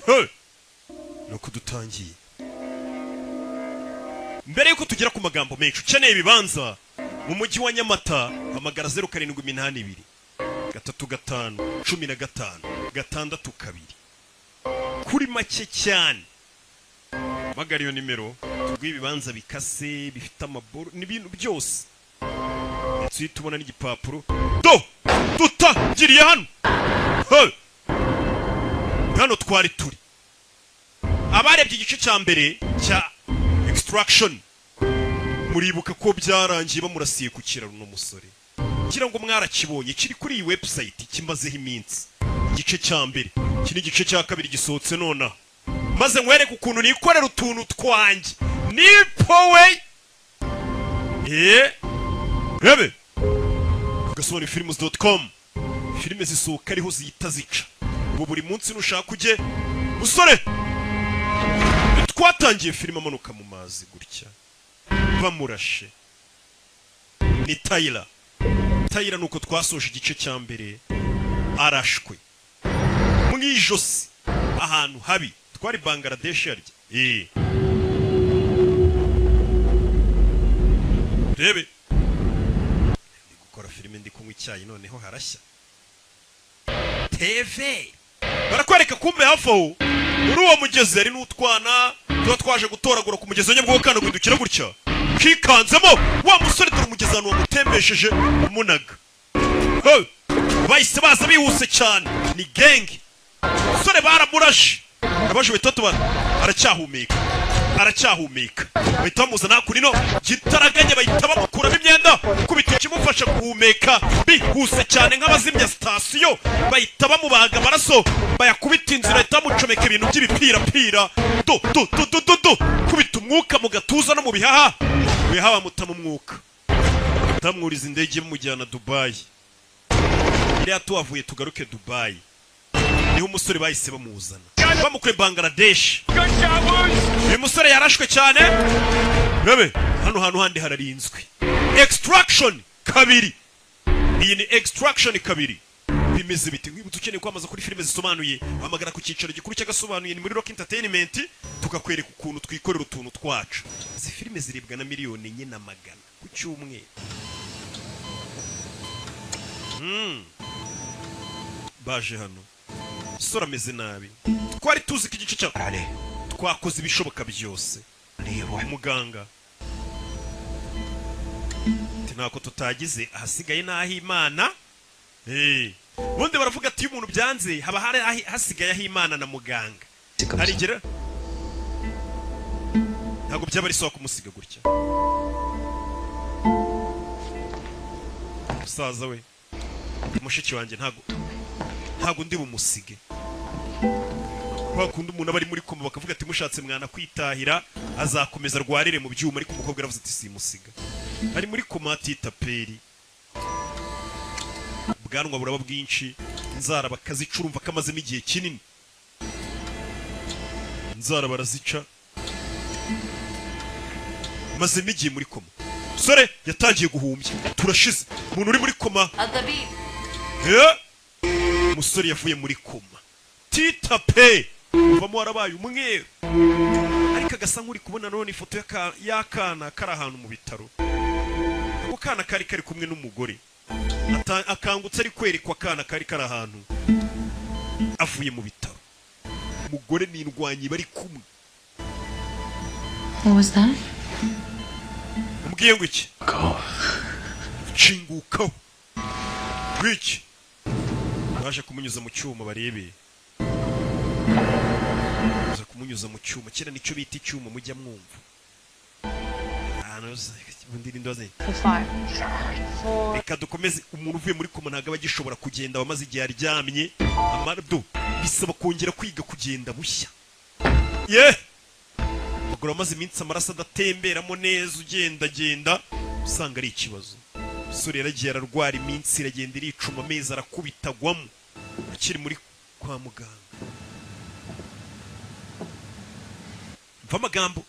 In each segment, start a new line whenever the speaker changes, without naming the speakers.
Hey! Nuko dutangiye. Mbere yuko tugera ku magambo menshi, ukeneye ibibanza mu mujyi wa Nyamata, hamagara 0782 35 15 62 kuri make cyane. Hamagara iyo nimero tuguhe ibibanza bikase, bifite amaboro n'ibintu byose, ndetse uhita ubona n'igipapuro. Do tutagiriye hano. Hey! Hano twari turi, abarebye igice cya mbere cya Extraction muribuka ko byarangiye bamurasiye ku kiraro. Uno musore ngira ngo mwarakibonye, kiri kuri iyi website, kimazeho iminsi. Igice cya mbere, iki ni igice cya kabiri gisohotse nonaha, maze nkwereke ukuntu nikorera utuntu twanjye nipowe. Rebe gasobanuyefilms.com, filime zisohoka ariho zihita zica ubu buri munsi. Nushaka ujye. Musore, twatangiye filime amanuka mu mazi gutya bamurashe, ni Tyler. Tyler, nuko twasoje igice cya mbere arashwe mu ijosi ahantu habi. Twari Bangladesh yarya. Rebe, ndi gukora filime, ndi kunywa icyayi, noneho harashya TV barakwereka. Kumbe hafi aho muri uwo mugezi hari n'utwana tuba twaje gutoragura ku mugezi wa Nyabugogo. Kana guhindukira gutya kikanzemo wa musore. Dore umugezi ahantu wamutembesheje umunaga. Hey! Bahise baza bihuse cyane, ni gang. Musore baramurashe, abaje bahita batubara. Aracyahumeka, aracyahumeka. Bahita bamuzana hakuno gitaraganya, bahita bamukuramo imyenda, kubita ikimufasha guhumeka bihuse cyane nk'abazimya sitasiyo. Bahita bamubaga, amaraso bayakubita inzira, bahita bamucomeka ibintu by'ibipirapira. Do do do do do do, kubita umwuka mu gatuza no mu bihaha. Mu bihaha bamutama umwuka, batamwuriza indege bamujyana Dubayi. Iriya tuhavuye tugaruke Dubayi, niho umusore bahise bamuzana bamukuye Bangladesh. Uyu musore yarashwe cyane. Rebe hano hantu handi hararinzwe. Extraction kabiri, iyi ni Extraction kabiri. Bimeze bite? Nkwibutsa, ukeneye kwamaza kuri filime zisobanuye, hamagara ku cyicaro gikuru cy'agasobanuye, ni muri Rock Entertainment, tukakwereka ukuntu twikorera utuntu twacu. Izi filime ziribwa na 4,400,000 ku cyumweru. Baje hano, sora ameze nabi. Twari tuzi ko igice cya twakoze ibishoboka byose. Muganga ati ntako tutagize, ahasigaye n'aho Imana. Ubundi baravuga ati iyo umuntu byanze haba hari hasigaye aho Imana na muganga. Harigera ntabwo byaba ari sawa kumusiga gutya. Musaza we, mushiki wanjye, ntabwo ndi bumusige. Kwa kundi umuntu aba ari muri koma, bakavuga ati mushatse mwana kwitahira, azakomeza arwarire mu byuma, ariko umukobwa aravuze ati simusiga. Ari muri koma, atita peri, ubwanwa buraba bwinshi, inzara bakazica, urumva ko amazemo igihe kinini, inzara barazica, mazemo igihe muri koma. Sore yatangiye guhumbya, turashize. Umuntu uri muri koma, umusore yavuye muri koma, tita pe uvamo warabaye umweru, ariko agasa nk'uri kubona none ifoto y'akana kari ahantu mu bitaro. Ako kana kari kari kumwe n'umugore. Akangutse ari kwerekwa akana kari kari ahantu avuye mu bitaro, umugore n'indwanyi bari kumwe.
What was that?
Umbwiye ngo iki? Nshingukaho ngwiki. Baje kumunyuza mu cyuma, barebe. Baje kumunyuza mu cyuma, kera nicyo bita icyuma mujya mwumva. Reka dukomeze. Umuntu uvuye muri koma ntabwo aba agishobora kugenda, wamaze igihe aryamye, amardo bisaba kongera kwiga kugenda bushya. Ye abagore bamaze iminsi amaraso adatemberamo neza, ugendagenda usanga ari ikibazo. Umusore yaragiye ararwara, iminsi iragenda iricuma, amezi arakubitagwamo akiri muri kwa muganga. Mva amagambo.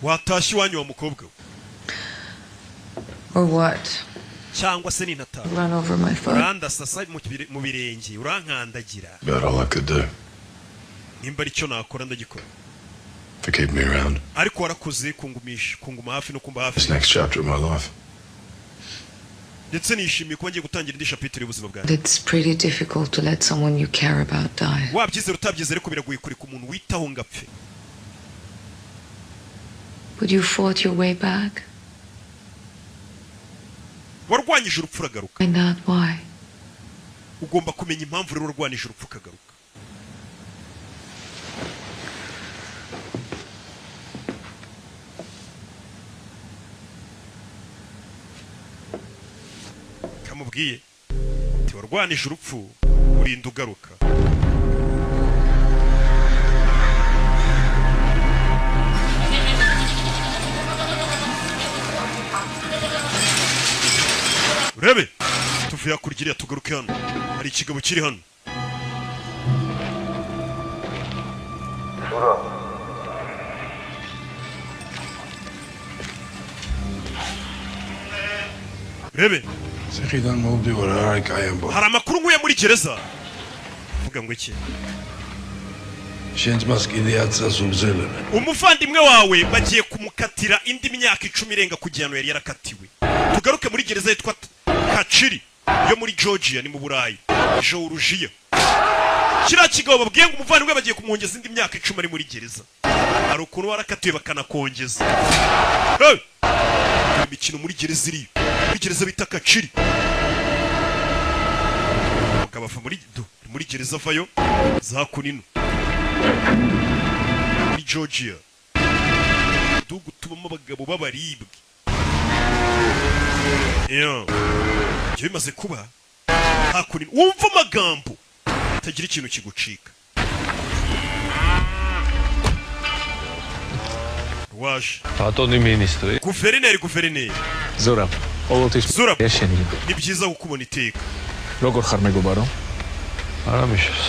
Watashye iwanyu wa mukobwa we.
Or what?
Cyangwa se ninataha
Run over my foot.
Urandasasa mu birenge, urankandagira.
About all I could do
Nimba aricyo nakora, ndagikora.
for keeping me around.
Ariko warakoze kungumisha, kunguma hafi no kumba
This
hafi.
next chapter of my life.
Ndetse nishimiye kuba ngiye gutangira indi chapitre y'ubuzima bwanjye.
It's pretty difficult to let someone you care about die.
Wabyizera utabyizera, ariko biragoye kureka umuntu witaho ngo apfe.
But you fought your way back.
Warwanyije urupfu uragaruka.
Find out why.
Ugomba kumenya impamvu rero warwanije urupfu ukagaruka. Kamubwiye ati warwanije urupfu urinda ugaruka. Urebe, tuvuye hakurya iriya, tugaruke hano, hari ikigabo kiri hano. Urebe.
ციხიდან მოვდივარ, არ არის კაი ამბავი.
Hari amakuru nkuye muri gereza. Vuga ngo iki?
შენ ძმას კიდე 10 წელს უბრძელებენ.
Umuvandimwe wawe bagiye kumukatira indi myaka 10 irenga ku gihano yari yarakatiwe. Tugaruke muri gereza yitwa Kaciri yo muri Georgia, ni mu Burayi, Georgia. Kiriya kigabo babwiye ngo umuvandimwe bagiye kumwongeza indi myaka 10 ari muri gereza. Hari ukuntu warakatiwe bakanakongeza. Hey! Imikino muri gereza iriyo, muri gereza bita Kaciri. Umugabo ava muri do muri gereza, avayo za kunino muri Georgia, uduhugu tubamo abagabo b'abaribwe. Iyo ibyo bimaze kuba hakuno, wumva amagambo atagira ikintu kigucika waje.
ბატონი მინისტრი.
Guverineri, guverineri.
ზურაბ, ყოველთვის
Zurab.
შენი.
Ni byiza kukubona iteka.
როგორ ხარ, მეგობარო?
არა მიშავს.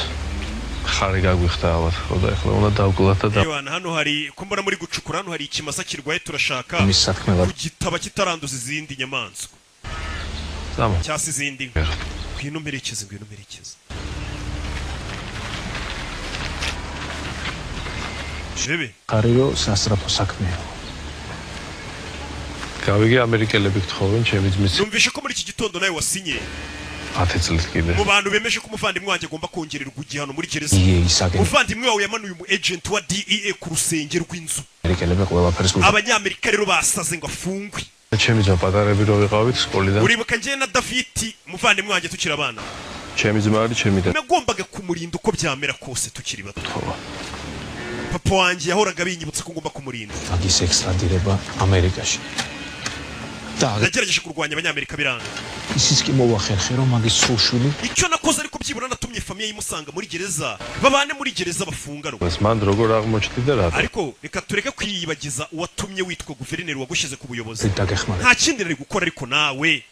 ხარი გაგვიხდა ალბათ, ხო და ეხლა უნდა დავკლათ და
Ewana, hano hari ko mbona muri gucukura, hano hari ikimasa kirwaye, turashaka
მის სათქმელად
kugitaba kitaranduza izindi nyamaswa
წამა.
cyangwa se izindi nka. Ngwino mperekeze, ngwino mperekeze. Jebe.
ხარი რომ სასწრაფო საქმეა.
გავიგე ამერიკელები გთხოვენ ჩემი ძმის
Numvishe ko muri iki gitondo nawe wasinye
10 წლით კიდე.
mu bantu bemeje ko umuvandimwe wanjye agomba kongererwa igihano muri gereza.
ია ისაგენ
Umuvandimwe wawe yamanuye umu agent wa DEA ku rusenge rw'inzu.
ამერიკელები ყველაფერს გულ
Abanyamerika rero basaze ngo afungwe.
ჩემი ძმა პატარები რო ვიყავით სკოლიდან.
Uribuka njye na Davidi, umuvandimwe wanjye, tukiri abana?
ჩემი ძმა არის ჩემი და
Nagombaga kumurinda uko byamera kose tukiri bato.
თხოვა.
Papa wanjye yahoraga binyibutsa ko ngomba kumurinda.
მაგის ექსტრადირება ამერიკაში. და
Nagerageje kurwanya abanyamerika biranga.
ისიც კი მოვახერხე, რომ მაგის სულშვილი
Icyo nakoze ariko, byibura natumye famille imusanga muri gereza, babane muri gereza bafunganwe.
ეს მან როგორ აღმოჩნდი და რატო?
Ariko reka tureke kwiyibagiza uwatumye witwa guverineri wagushyize ku buyobozi.
დაგეხმარე.
Nta kindi nari gukora ariko nawe.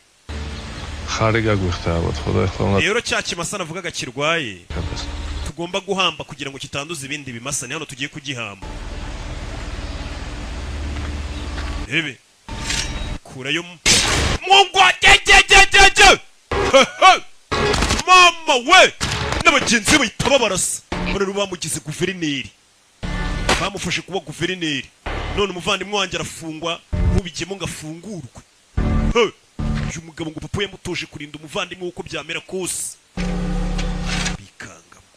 ხარი გაგვიხდა ალბათ, ხო და ეხლა უნდა
Rero cya kimasa navugaga kirwaye
გაბას.
tugomba guhamba kugira ngo kitanduza ibindi bimasa, ni hano tugiye kugihamba. Rebe, kurayo mungwa gegegegege. Mama we n'abagenzi be bahita babarasa. Bano rero bamugize guverineri, bamufashe kuba guverineri, none umuvandimwe wanjye arafungwa, ntubigemo ngo afungurwe. He! Uyu mugabo ngo papa yamutoje kurinda umuvandimwe we uko byamera kose, bikangamo.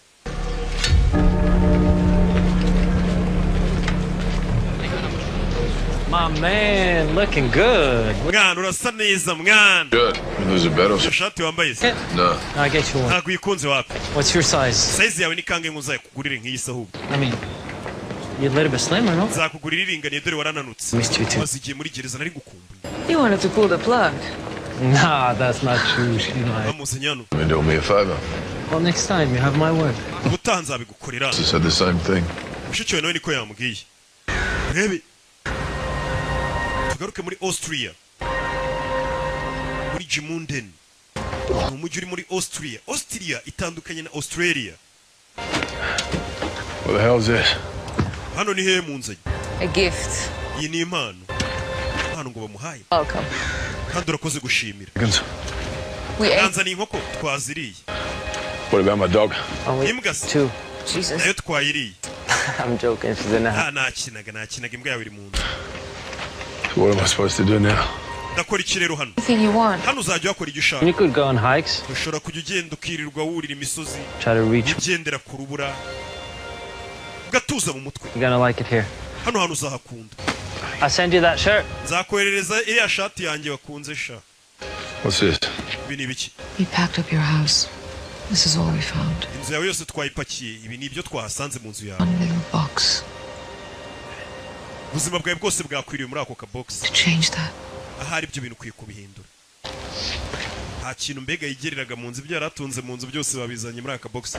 My man, looking good.
Mwana, urasa neza mwana.
Good. You lose a battle.
Iyo shati wambaye se?
No.
I get you one.
Ntabwo uyikunze, wapi.
What's your size?
Size yawe ni kangahe ngo nzayikugurire nk'iyi se ahubwo?
I mean, you're a little bit slimmer, no?
Nzakugurira iringaniye, dore warananutse.
Missed you too.
Maze igihe muri gereza, nari ngukumbuye.
You wanted to pull the plug.
Nah, that's not true. She lied.
Bamuzanye hano.
I mean, do me a favor.
Well, next time you have my word.
Ubutaha nzabigukorera.
She said the same thing.
Mushiki wawe nawe niko yambwiye. Urebe, tugaruke muri Austria, muri Gmunden, ni umujyi uri muri Austria. Austria itandukanye na Australia.
What the hell's this?
Hano ni hehe munzanye?
A gift.
Iyi ni impano, impano ngo bamuhaye.
Welcome.
Kandi urakoze gushimira.
We ate.
Nanzaniye inkoko, twaziriye.
What about my dog?
Only
Imbwa se?
two.
Jesus.
Nayo twayiriye.
I'm joking. She's in the house.
Ah, nakinaga, nakinaga, imbwa yawe iri mu nzu.
So what am I supposed to do now?
Ndakora iki rero hano?
Anything you want.
Hano uzajya wakora ibyo ushaka.
You could go on hikes.
Ushobora kujya ugenda ukirirwa wurira imisozi,
Try to reach.
ugendera ku rubura, ugatuza mu mutwe.
You're gonna like it here.
Hano hantu uzahakunda.
I send you that shirt.
Nzakoherereza iriya shati yanjye wakunze sha.
What's this?
Ibi ni ibiki?
We packed up your house. This is all we found.
Inzu yawe yose twayipakiye, ibi ni ibyo twahasanze mu nzu yawe.
One little box
Ubuzima bwawe bwose bwakwiriye muri ako kabogisi.
to change that.
Ahari ibyo bintu ukwiye kubihindura. Nta kintu mbega yigereraga mu nzu, ibyo yari atunze mu nzu byose babizanye muri aka kabogisi.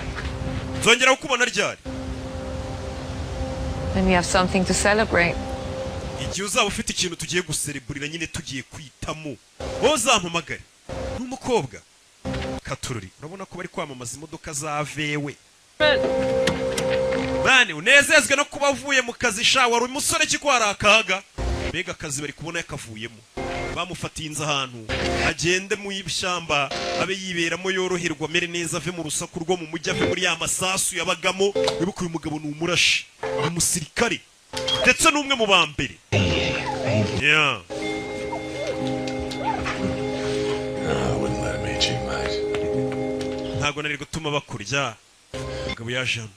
Nzongera kukubona ryari?
Then we have something to celebrate.
Igihe uzaba ufite ikintu tugiye gusereburira nyine, tugiye kwitamo, wowe uzampamagare. Ni umukobwa katururi, urabona ko bari kwamamaza imodoka za VW. Bani unezezwe no kuba uvuye mu kazi sha, wari umusore ki ko hari akaga. Mbega akazi bari kubona yakavuyemo, bamufatiye inzu ahantu agende mu ishyamba abe yiberamo, yoroherwa, amere neza, ave mu rusaku rwo mu mujyi, ave muri ya masasu yabagamo. Wibuke uyu mugabo ni umurashi, ni umusirikare ndetse n'umwe mu ba mbere. Yeah.
I wouldn't let him eat you, mate.
Ntabwo nari gutuma bakurya. Umugabo yaje hano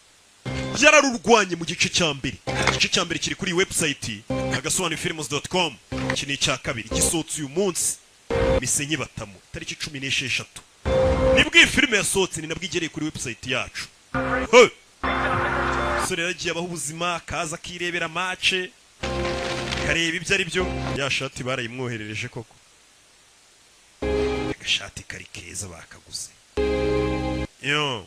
yararurwanye mu gice cya mbere. Igice cya mbere kiri kuri website agasobanuyefilms.com. Iki ni icya kabiri gisohotse uyu munsi, misenyi batamo tariki 16 nibwo iyi filime yasohotse, ni nabwo igereye kuri website yacu. Hey! Umusore yaragiye abaho ubuzima, akaza akirebera match, kareba ibyo ari byo. Ya shati barayimwoherereje koko, agashati kari keza bakaguze yo.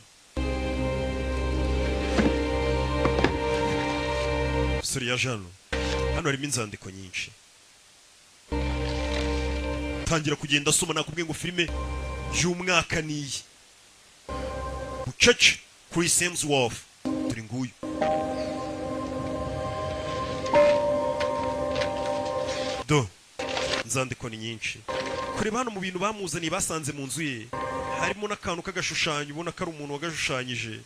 Umusore yaje hano, hano harimo inzandiko nyinshi, tangira kugenda asoma. Nakubwiye ngo filime y'umwaka niyi bucece. Chris Hemsworth turi nguyu. Do inzandiko ni nyinshi. Kureba hano mu bintu bamuzaniye basanze mu nzu ye, harimo n'akantu k'agashushanyo, ubona ko ari umuntu wagashushanyije.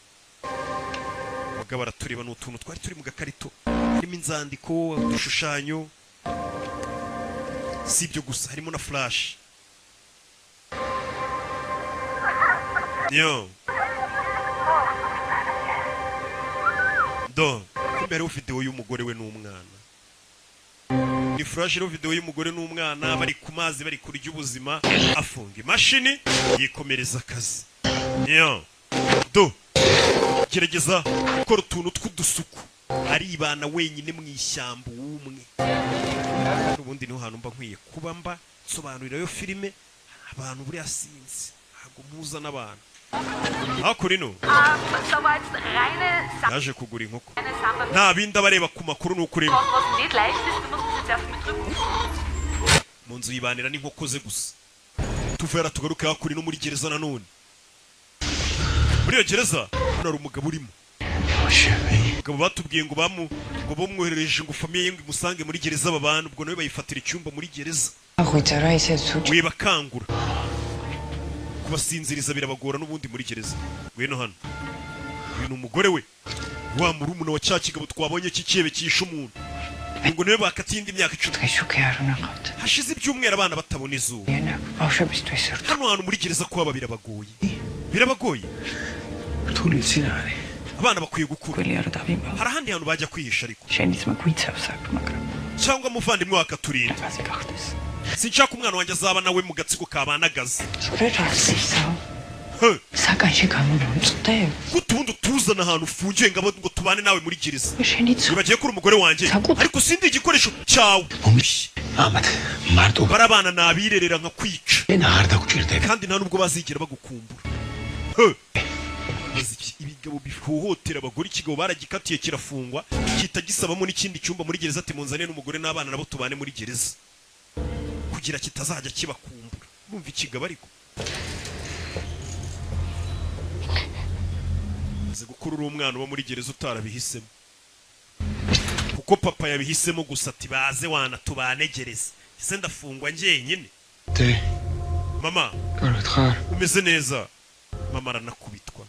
Mugabo aratureba, ni utuntu twari turi mu gakarito, harimo inzandiko, udushushanyo. Si ibyo gusa, harimo na flash yo. Do kumbe hariho videwo y'umugore we n'umwana. Ni flash iriho videwo y'umugore n'umwana bari ku mazi, bari kurya ubuzima. Afunga imashini, yikomereza akazi yo. Do gerageza gukora utuntu tw'udusuku, aribana wenyine mu ishyamba umwe. Ubundi niho hantu mba nkwiye kuba mba nsobanurirayo filime abantu. Buriya sinzi, ntabwo mpuza n'abantu. Hakurino yaje kugura inkoko, nta bindi abareba ku makuru ni ukureba mu nzu yibanira n'inkoko ze gusa. Tuvera tugaruke hakurino muri gereza nanone. Muri iyo gereza hano hari umugabo urimo, umugabo batubwiye ngo bamu ngo bamwoherereje ngo famille ye ngo imusange muri gereza babana, ubwo nawe bayifatira icyumba muri gereza. Wibakangura, kubasinziriza birabagora n'ubundi muri gereza. Ngwino hano, uyu ni umugore we, wa murumuna wa cya kigabo twabonye cy'icyebe cyishe umuntu, ngo niwe bakatiye indi myaka 10. Hashize ibyumweru abana batabona izuba. Hano hantu muri gereza kuhaba birabagoye, birabagoye. Abana bakwiye gukura, hari ahandi hantu bajya kwihisha ariko, cyangwa muvandimwe wakaturinda. Sinshaka umwana wanjye azaba nawe mu gatsiko kabanagaza. Gute ubundi utuzana ahantu ufungiye ngo ngo tubane nawe muri gereza? Wibagiye ko uri umugore wanjye? Ariko sindi igikoresho cyawe. Barabana nabirerera nka kwica, kandi nta nubwo bazigera bagukumbura. Ibigabo bihohotera abagore, ikigabo baragikatiye kirafungwa, kita gisabamo n'ikindi cyumba muri gereza, ati munzane n'umugore n'abana nabo tubane muri gereza kugira kitazajya kibakumbura. Urumva ikigabo ariko maze gukura uri umwana uba muri gereza utarabihisemo, kuko papa yabihisemo gusa ati baze wana tubane gereza, ese ndafungwa njyenyine?
Ate,
Mama.
Karget xar.
Umeze neza mama? Aranakubitwa.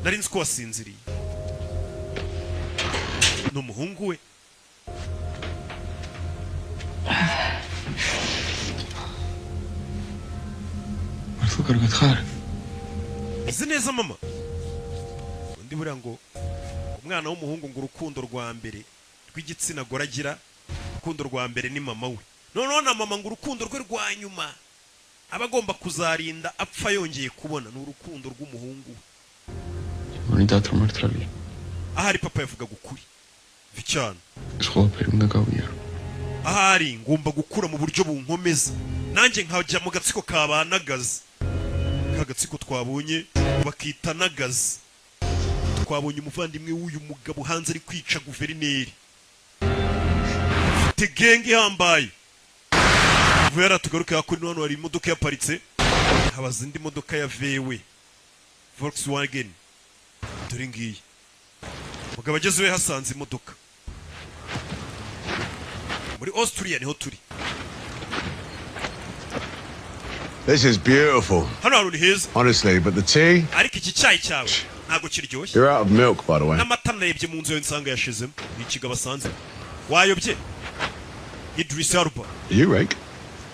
Nari nzi ko wasinziriye. Ni umuhungu we.
Marfu karget xar.
Meze neza mama. Undi buriya ngo umwana w'umuhungu ngo urukundo rwa mbere rw'igitsina gore agira, urukundo rwa mbere ni mama we. Noneho na mama ngo urukundo rwe rwa nyuma aba agomba kuzarinda apfa yongeye kubona ni urukundo rw'umuhungu we.
Მონი დათრომართრალია.
Ahari papa yavugaga ukuri cyane.
ეს ყველაფერი უნდა გავიარო.
Ahari ngomba gukura mu buryo bunkomeza, nanjye nkajya mu gatsiko kabanagazi, ka gatsiko twabonye bakita nagazi. Twabonye umuvandimwe w'uyu mugabo hanze ari kwica guverineri, afite gang ihambaye. Vuba yaratugaruke hakuno, hano hari imodoka yaparitse, habaza indi modoka ya VW Volkswagen, dore ngiyi. Mugabo ageze iwe hasanze imodoka. Muri Austria niho turi.
This is beautiful.
Hano hantu ni heza.
Honestly, but the tea,
Ariko iki cyayi cyawe ntabwo kiryoshye.
you're out of milk, by the way.
N'amata narebye mu nzu yawe nsanga yashizemo. Ni ikigabo asanze wayobye, Idris Elba.
Are you Rake?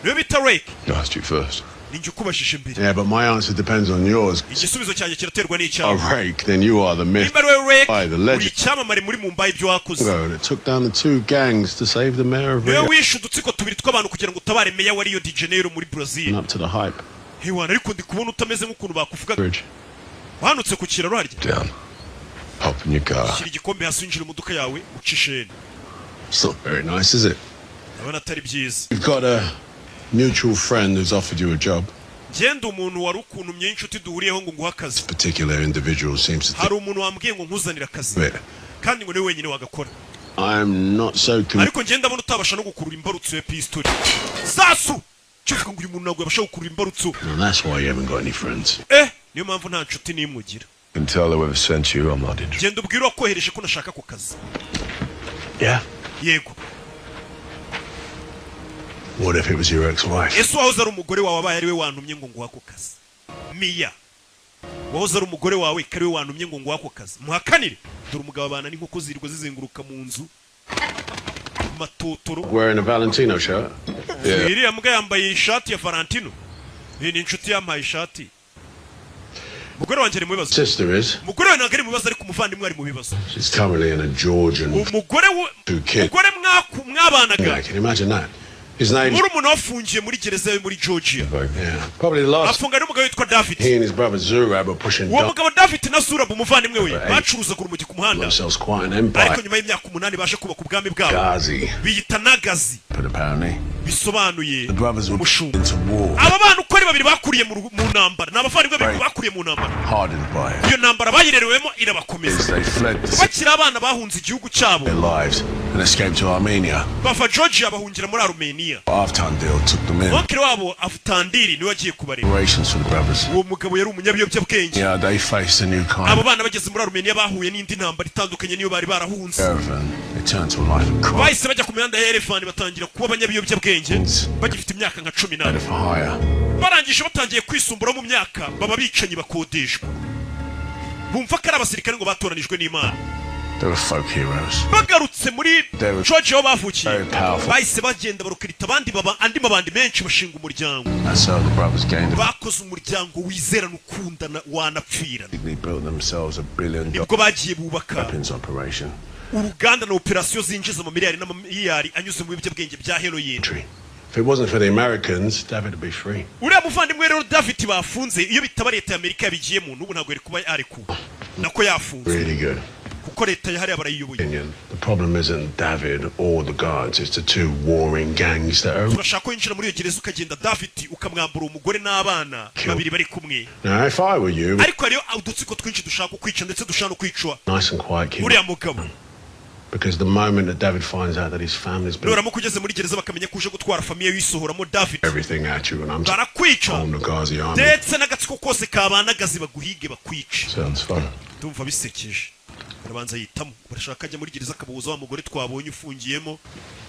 Niwe bita Rake.
I asked you first.
Ninjye ukubajije mbere.
Yeah, but my answer depends on yours.
Igisubizo cyanjye kiraterwa n'icyawe.
Oh, Rake, then you are the myth.
Nimba ari wowe Rake,
By the
uri
legend.
icyamamare muri Mumbai, ibyo wakoze.
That took down the two gangs to save the mayor of
Niwe
Rio.
wishe udutsiko tubiri tw'abantu kugira ngo utabare meya wa Rio de Janeiro muri Brazil.
Up to the hype.
Hewana, ariko ndi kubona utameze nk'ukuntu bakuvugaga.
Bridge.
Wahanutse ku kiraro harya.
Down. Hop in your car.
Shyira igikombe hasi, winjira mu modoka yawe, uca isheni.
It's not very nice, is it?
Ndabona atari byiza.
You've got a mutual friend who's offered you a job.
Ngenda umuntu wari ukuntumye inshuti duhuriyeho ngo nguhe akazi.
Particular individual seems to
Hari umuntu wambwiye ngo nkuzanire akazi,
think it.
kandi ngo niwe wenyine wagakora.
I'm not so convinced.
Ariko ngenda ndabona utabasha no gukurura imbarutso ya pistori sasu. Kivuga ngo uyu muntu ntabwo yabasha gukurura imbarutso.
And that's why you haven't got any friends.
Eh, niyo mpamvu nta nshuti n'imwe ugira.
And tell whoever sent you I'm not interested.
Genda ubwire uwakohereje ko nashaka ako kazi.
Yeah?
Yego.
What if it was your ex-wife?
Ese wahoze ari umugore wawe abaye ari we wantumye ngo nguhe ako kazi? Miya wahoze ari umugore wawe ko ari we wantumye ngo nguhe ako kazi, muhakanire. Dore umugabo abana n'inkoko zirirwa zizenguruka mu nzu matotoro.
Wearing a Valentino shirt?
Iriya mbwa yambaye ishati ya Valentino. Iyi ni inshuti yampaye ishati. Umugore wanjye ari mu bibazo.
Sister is.
Umugore we ntabwo ari mu bibazo, ariko umuvandimwe ari mu bibazo.
She's currently in a Georgian.
Umugore we,
Two kids.
umugore mwabanaga,
Yeah, can you imagine that? His name's...
murumuna we afungiye muri gereza yo muri Georgia.
Yeah. Probably the last.
Afunga n'umugabo witwa David.
He and his brother Zurab are pushing
Uwo mugabo David na Zurab umuvandimwe we
Right.
bacuruzaga urumogi ku muhanda,
themselves quite an
ariko
empire.
nyuma y'imyaka 8 baje kubaka ubwami bwabo,
Ghazi.
biyita Nagazi,
But apparently,
bisobanuye
the brothers were
umushumba.
into war,
Aba bana uko ari babiri bakuriye mu ntambara, ni abavandimwe babiri
Right.
bakuriye mu ntambara.
Hardened by it.
Iyo ntambara bayirerewemo irabakomeza.
They fled to save
Bakiri abana bahunze igihugu cyabo,
their lives and escaped to Armenia.
bava Georgia bahungira muri Armenia.
Aftandil took them in.
Onkere wabo Avutandiri niwe wagiye kubareba.
Operations for the brothers.
Uwo mugabo yari umunyabiyobyabwenge.
Yeah, they faced a new kind
Abo
of
bana bageze muri Armenia bahuye n'indi ntambara itandukanye niyo bari barahunze.
caravan. It turned to a life of crime.
Bahise bajya ku mihanda ya Yerevan batangira kuba abanyabiyobyabwenge bagifite imyaka nka 14.
For hire.
Barangije batangiye kwisumbura mu myaka, baba bicanyi bakodeshwa, bumva ko ari abasirikare ngo batoranijwe n'Imana.
They were folk heroes.
Bagarutse muri
They were
Georgia aho bavukiye,
very powerful.
bahise bagenda barukirita abandi, baba andi mabandi menshi, bashinga umuryango.
That's how the brothers gained.
Bakoze umuryango wizerana, ukundana, wanapfirana.
They built themselves $1 billion
Nibwo bagiye bubaka
weapons operation.
uruganda na operasiyo zinjiza amamiliyari n'amamiliyari anyuze mu biyobyabwenge bya heroin.
If it wasn't for the Americans, David would be free.
Uriya muvandimwe rero David bafunze, iyo bitaba leta y'Amerika yabigiyemo, n'ubu ntabwo yari kuba yarekuwe, nako yafunze,
Really good.
kuko leta yahariya barayiyoboye.
Opinion. The problem isn't David or the guards, it's the two warring gangs that are.
Turashaka ko winjira muri iyo gereza ukagenda David ukamwambura umugore n'abana babiri bari kumwe.
Now, if I were you,
Ariko hariyo udutsiko twinshi dushaka kukwica, ndetse dushaka no kwicwa
nice and quiet, keep
uriya mugabo.
Because the moment that David finds out that his family's been
Nuramuka ugeze muri gereza bakamenya ko uje gutwara famille wisohoramo David,
everything at you, and I'm
barakwica,
on the Ghazi army.
ndetse n'agatsiko kose kabanagazi baguhige bakwice.
Sounds fun.
Ndumva bisekeje. Arabanza yitamo, barashaka ajya muri gereza akabuza wa mugore twabonye ufungiyemo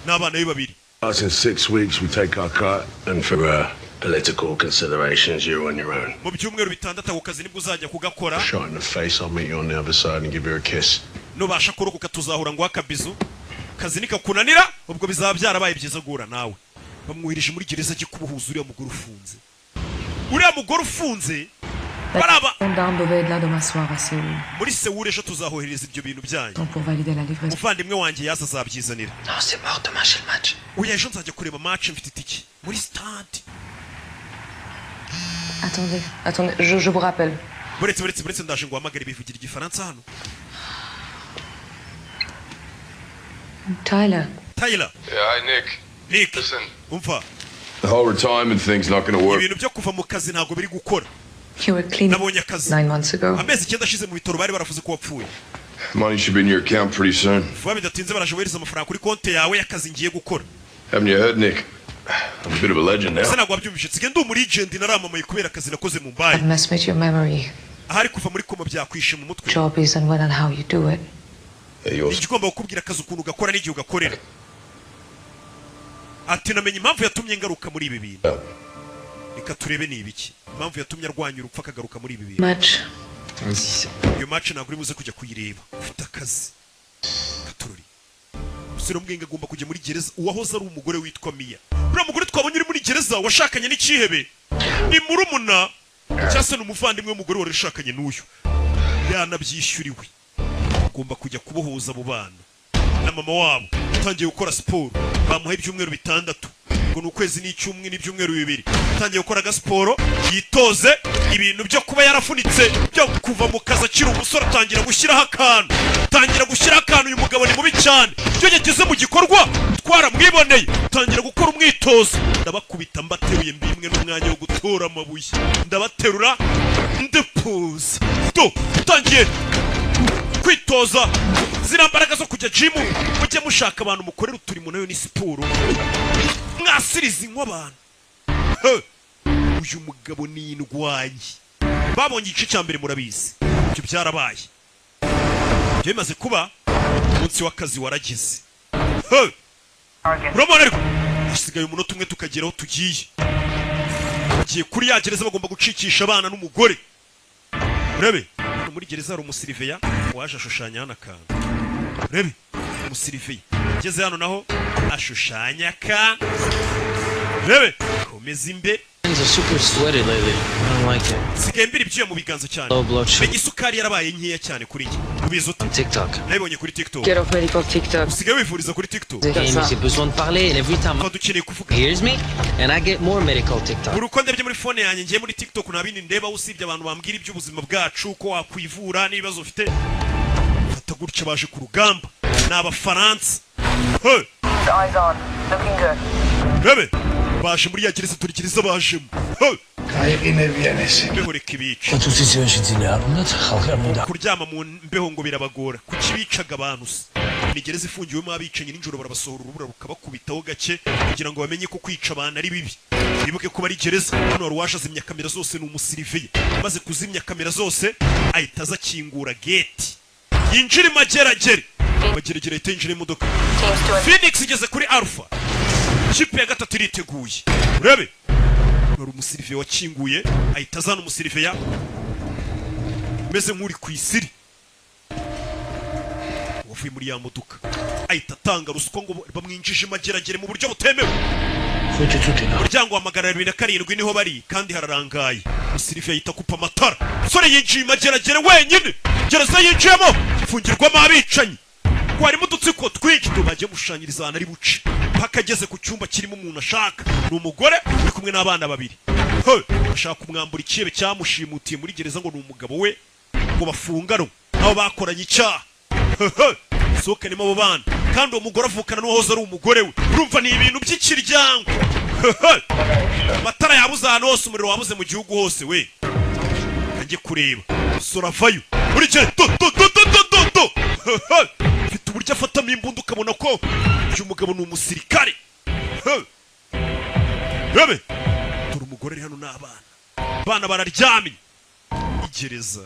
n'abana be babiri.
Us in 6 weeks, we take our cut, and for political considerations, you're on your own.
Mu byumweru 6 ako kazi nibwo uzajya kugakora.
Shot in the face, I'll meet you on the other side and give you a kiss.
Nubasha kurokoka tuzahura ngo akabizu. Kazi nikakunanira, ubwo bizaba byarabaye byiza guhura nawe. Bamwohereje muri gereza ajye kubuhuza uriya mugore ufunze, uriya mugore ufunze baraba.
Gendarme devait être là demain soir à Séoul.
Muri Sewuri ejo tuzahohereza ibyo bintu byanyu.
Donc pour valider la livraison.
Umuvandimwe wanjye yaza azabyizanira.
Non, c'est mort, demain j'ai le match.
Oya, ejo nzajya kureba match, mfite itike muri stade.
Attendez, attendez, je vous rappelle.
Buretse, buretse, buretse, ndaje ngo uhamagare. Bivugira igifaransa hano.
Tyler,
Tyler.
Yeah, hi, Nick.
Nick.
Listen.
Umva.
The whole retirement thing's not gonna work.
Ibintu byo kuva mu kazi ntabwo biri gukora.
You were clean
Nabonye akazi.
9 months ago.
Amezi 9 ashize mu bitaro bari baravuze ko wapfuye.
Money should be in your account pretty soon.
Vuba bidatinze baraje bohereza amafaranga kuri konti yawe y'akazi ngiye gukora.
Haven't you heard, Nick? I'm a bit of a legend
Ese
now.
ntabwo wabyumvise? Nsigaye ndi umulegend, naramamaye kubera akazi nakoze mu mbaye.
I've messed with your memory.
Ahari kuva muri koma byakwishe mu mutwe.
Job is and when and how you do it.
Yeah, yours.
Igomba kukubwira akazi ukuntu ugakora n'igihe ugakorera. Ati namenye impamvu yatumye ngaruka muri ibi bintu. Reka turebe ni ibiki, impamvu yatumye arwanya urupfu akagaruka muri ibi bintu.
Match.
Iyo match ntabwo uri buze kujya kuyireba, ufite akazi katurori. Umusore w'umwenge agomba kujya muri gereza. Uwahoze ari umugore witwa Miya, uriya mugore twabonye uri muri gereza washakanye n'ikihebe, ni murumuna cyangwa se ni umuvandimwe w'umugore wari ushakanye n'uyu, yanabyishyuriwe. Agomba kujya kubohoza abo bana na mama wabo. Utangiye gukora siporo, bamuha ibyumweru 6, ngo ni ukwezi n'icyumwe n'ibyumweru 2. Utangiye gukora agasiporo yitoze ibintu byo kuba yarafunitse byo kuva mu kazi akiri umusore. Atangira gushyiraho akantu, atangira gushyiraho akantu. Uyu mugabo ni mubi cyane, iyo yageze mu gikorwa twaramwiboneye. Atangira gukora umwitozo. Ndabakubita mbateruye, mbimwe n'umwanya wo gutora amabuye, ndabaterura ndapuza do. Utangiye kwitoza ziriya mbaraga zo kujya jimu. Mujye mushaka abantu mukorera uturimo, nayo ni siporo, mwasiriza inywa abantu. He! Uyu mugabo ni indwanyi, babonye igice cya mbere, murabizi ibyo byarabaye. Ibyo bimaze kuba, umunsi w'akazi waragize. He! Urabona ariko hasigaye umunota umwe tukagera aho tugiye. Bagiye kuri ya gereza bagomba gucikisha abana n'umugore. Urebe hano muri gereza hari umusiriveya waje ashushanya hano akantu. Urebe umusiriveya ageze hano naho ashushanya akantu. Urebe, komeza imbere.
Hands are super sweaty lately. I don't like it.
Nsigaye mbira ibyuya mu biganza cyane.
Low blood sugar.
Menya isukari yarabaye nkeya cyane kuri njye. Ubizi ute?
TikTok.
Nabibonye kuri TikTok.
Get off medical TikTok.
Usigaye wivuriza kuri TikTok.
Hey, mais j'ai besoin de parler and every time
dukeneye kuvuga.
Hears me and I get more medical TikTok.
Buri uko ndebye muri phone yanjye, ngiye muri TikTok, nta bindi ndeba usibye abantu bambwira iby'ubuzima bwacu, uko wakwivura n'ibibazo ufite. Fata gutya, baje ku rugamba ni Abafaransa. Hey!
Eyes on. Looking good.
Rebe, baje muri ya gereza, turi gereza bajemo. Hey! Mbeho reka ibice. Kuryama mu mbeho ngo birabagora. Kuki bicaga abantu se? Ni gereza ifungiwemo abicanyi, nijoro barabasohora urubura rukabakubitaho gake kugira ngo bamenye ko kwica abantu ari bibi, bibuke ko bari gereza. Hano wari waje azimya kamera zose, ni umusiriviye. Maze kuzimya kamera zose ahita aza akingura gate yinjira imageragere. Mageragere ahita yinjira imodoka. Phoenix igeze kuri Alpha, kipe ya gatatu iriteguye. Urebe wari umusiriviye wakinguye, ahita azana umusiriviya umeze nk'uri ku isiri wavuye muri ya modoka, ahita atanga ruswa ngo bamwinjije imageragere mu buryo butemewe. Umuryango wa 207 niho bari kandi hararangaye. Umusiriviya ahita akupa amatara. Umusore yinjiye imageragere wenyine. Gereza yinjiyemo ifungirwamo abicanyi ngo harimo udutsiko twinshi tubagiye gushushanyiriza ahantu ari buce paka ageze ku cyumba kirimo umuntu ashaka. Ni umugore uri kumwe n'abana babiri. He, ashaka kumwambura ikihebe cyamushimutiye muri gereza, ngo ni umugabo we ngo bafunganwe aho bakoranye icyaha. Hehe, sohokanemo abo bana, kandi uwo mugore avukana n'uwahoze ari umugore we. Urumva ni ibintu by'ikiryango. Hehe, amatara yabuze ahantu hose, umuriro wabuze mu gihugu hose we. Njye kureba sora avayo buri gihe do do do do do do do. Hehe, mfite uburyo afatamo imbunda ukabona ko uyu mugabo ni umusirikare. He! Rebe dore umugore ari hano n'abana, abana bararyamye. Igereza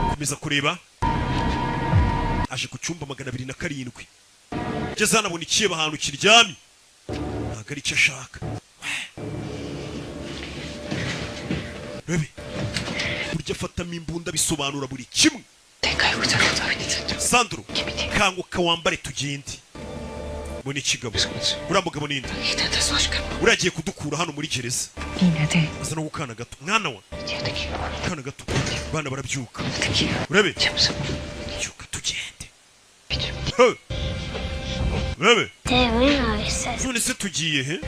komeza kureba, aje ku cyumba 207. Ngeze hano abona ikihebe ahantu kiryamye. Ntabwo ari icyo ashaka. Rebe burya afatamo imbunda bisobanura buri kimwe. Sandro, kanguka wambare tugende. Mbona ikigabo, uriya mugabo ninde uriya agiye kudukura hano muri gereza? Aza no gukana gato, mwana wa kana gato. Bana barabyuka, urebe, byuka tugende. He! Urebe none se tugiye he?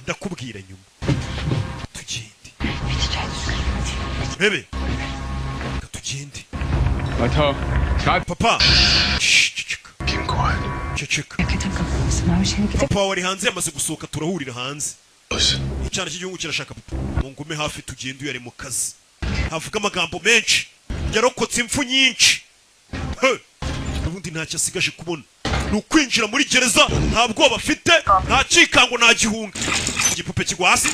Ndakubwira nyuma, tugende. Urebe, reka tugende. Papa. Shh, ceceka. Ceceka. Papa wari hanze yamaze gusohoka, turahurira hanze. Icyana cy'igihugu kirashaka papa. Mungume hafi tugende, uyu ari mu kazi, havuga amagambo menshi, yarokotse impfu nyinshi. He! Ubundi ntacyo asigaje kubona ni ukwinjira muri gereza, nta bwoba afite, nta cyikango, nta gihunga. Igipupe kigwa hasi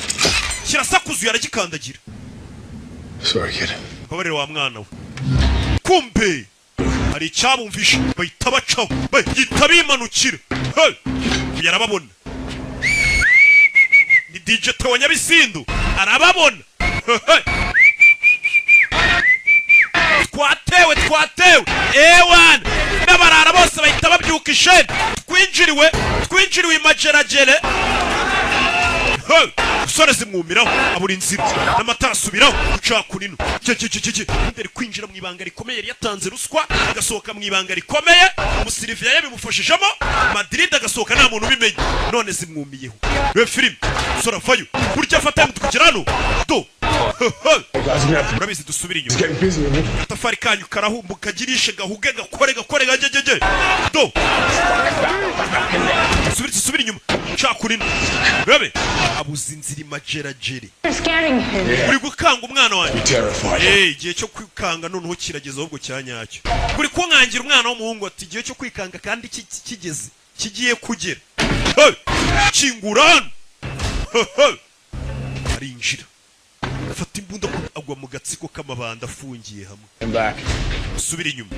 kirasakuzuye, aragikandagira.
Sorry, kid.
Mbabarire wa mwana we. Kumbe hari icyabumvishe, bahita bacaho, bahita bimanukira. Hey! Yarababona, ni DJ Theo Nyabisindu, arababona. Hey! Twatewe, twatewe ewan! N'abarara bose bahita babyuka isheni. Twinjiriwe, twinjiriwe imageragere. Hey! Usore zimwumiraho, abura inzira n'amatara asubiraho guca kunino. Cye ari kwinjira mu ibanga rikomeye, yari yatanze ruswa agasohoka mu ibanga rikomeye, umusiriviya yabimufashijemo Madrid, agasohoka nta muntu ubimenye. None zimwumiyeho. Reba filime, usore avayo burya afata kugera hano do. Urabizi, dusubire inyuma, agatafari kanyu karahumbuka, kagirishe gahuge, gakore gakore gagegege do. Subira, subira inyuma cakurino. Rebe abuze inzira imageragere. Uri gukanga umwana wanjye. Eh, igihe cyo kwikanga noneho kirageze ahubwo cya nyacyo. Uri kunkangira umwana w'umuhungu, ati igihe cyo kwikanga kandi kigeze, kigiye kugera. Hey! Kingura hano. Hey, hey! Arinjira afata imbunda, agwa mu gatsiko k'amabanda afungiye hamwe.
Back.
Subira inyuma.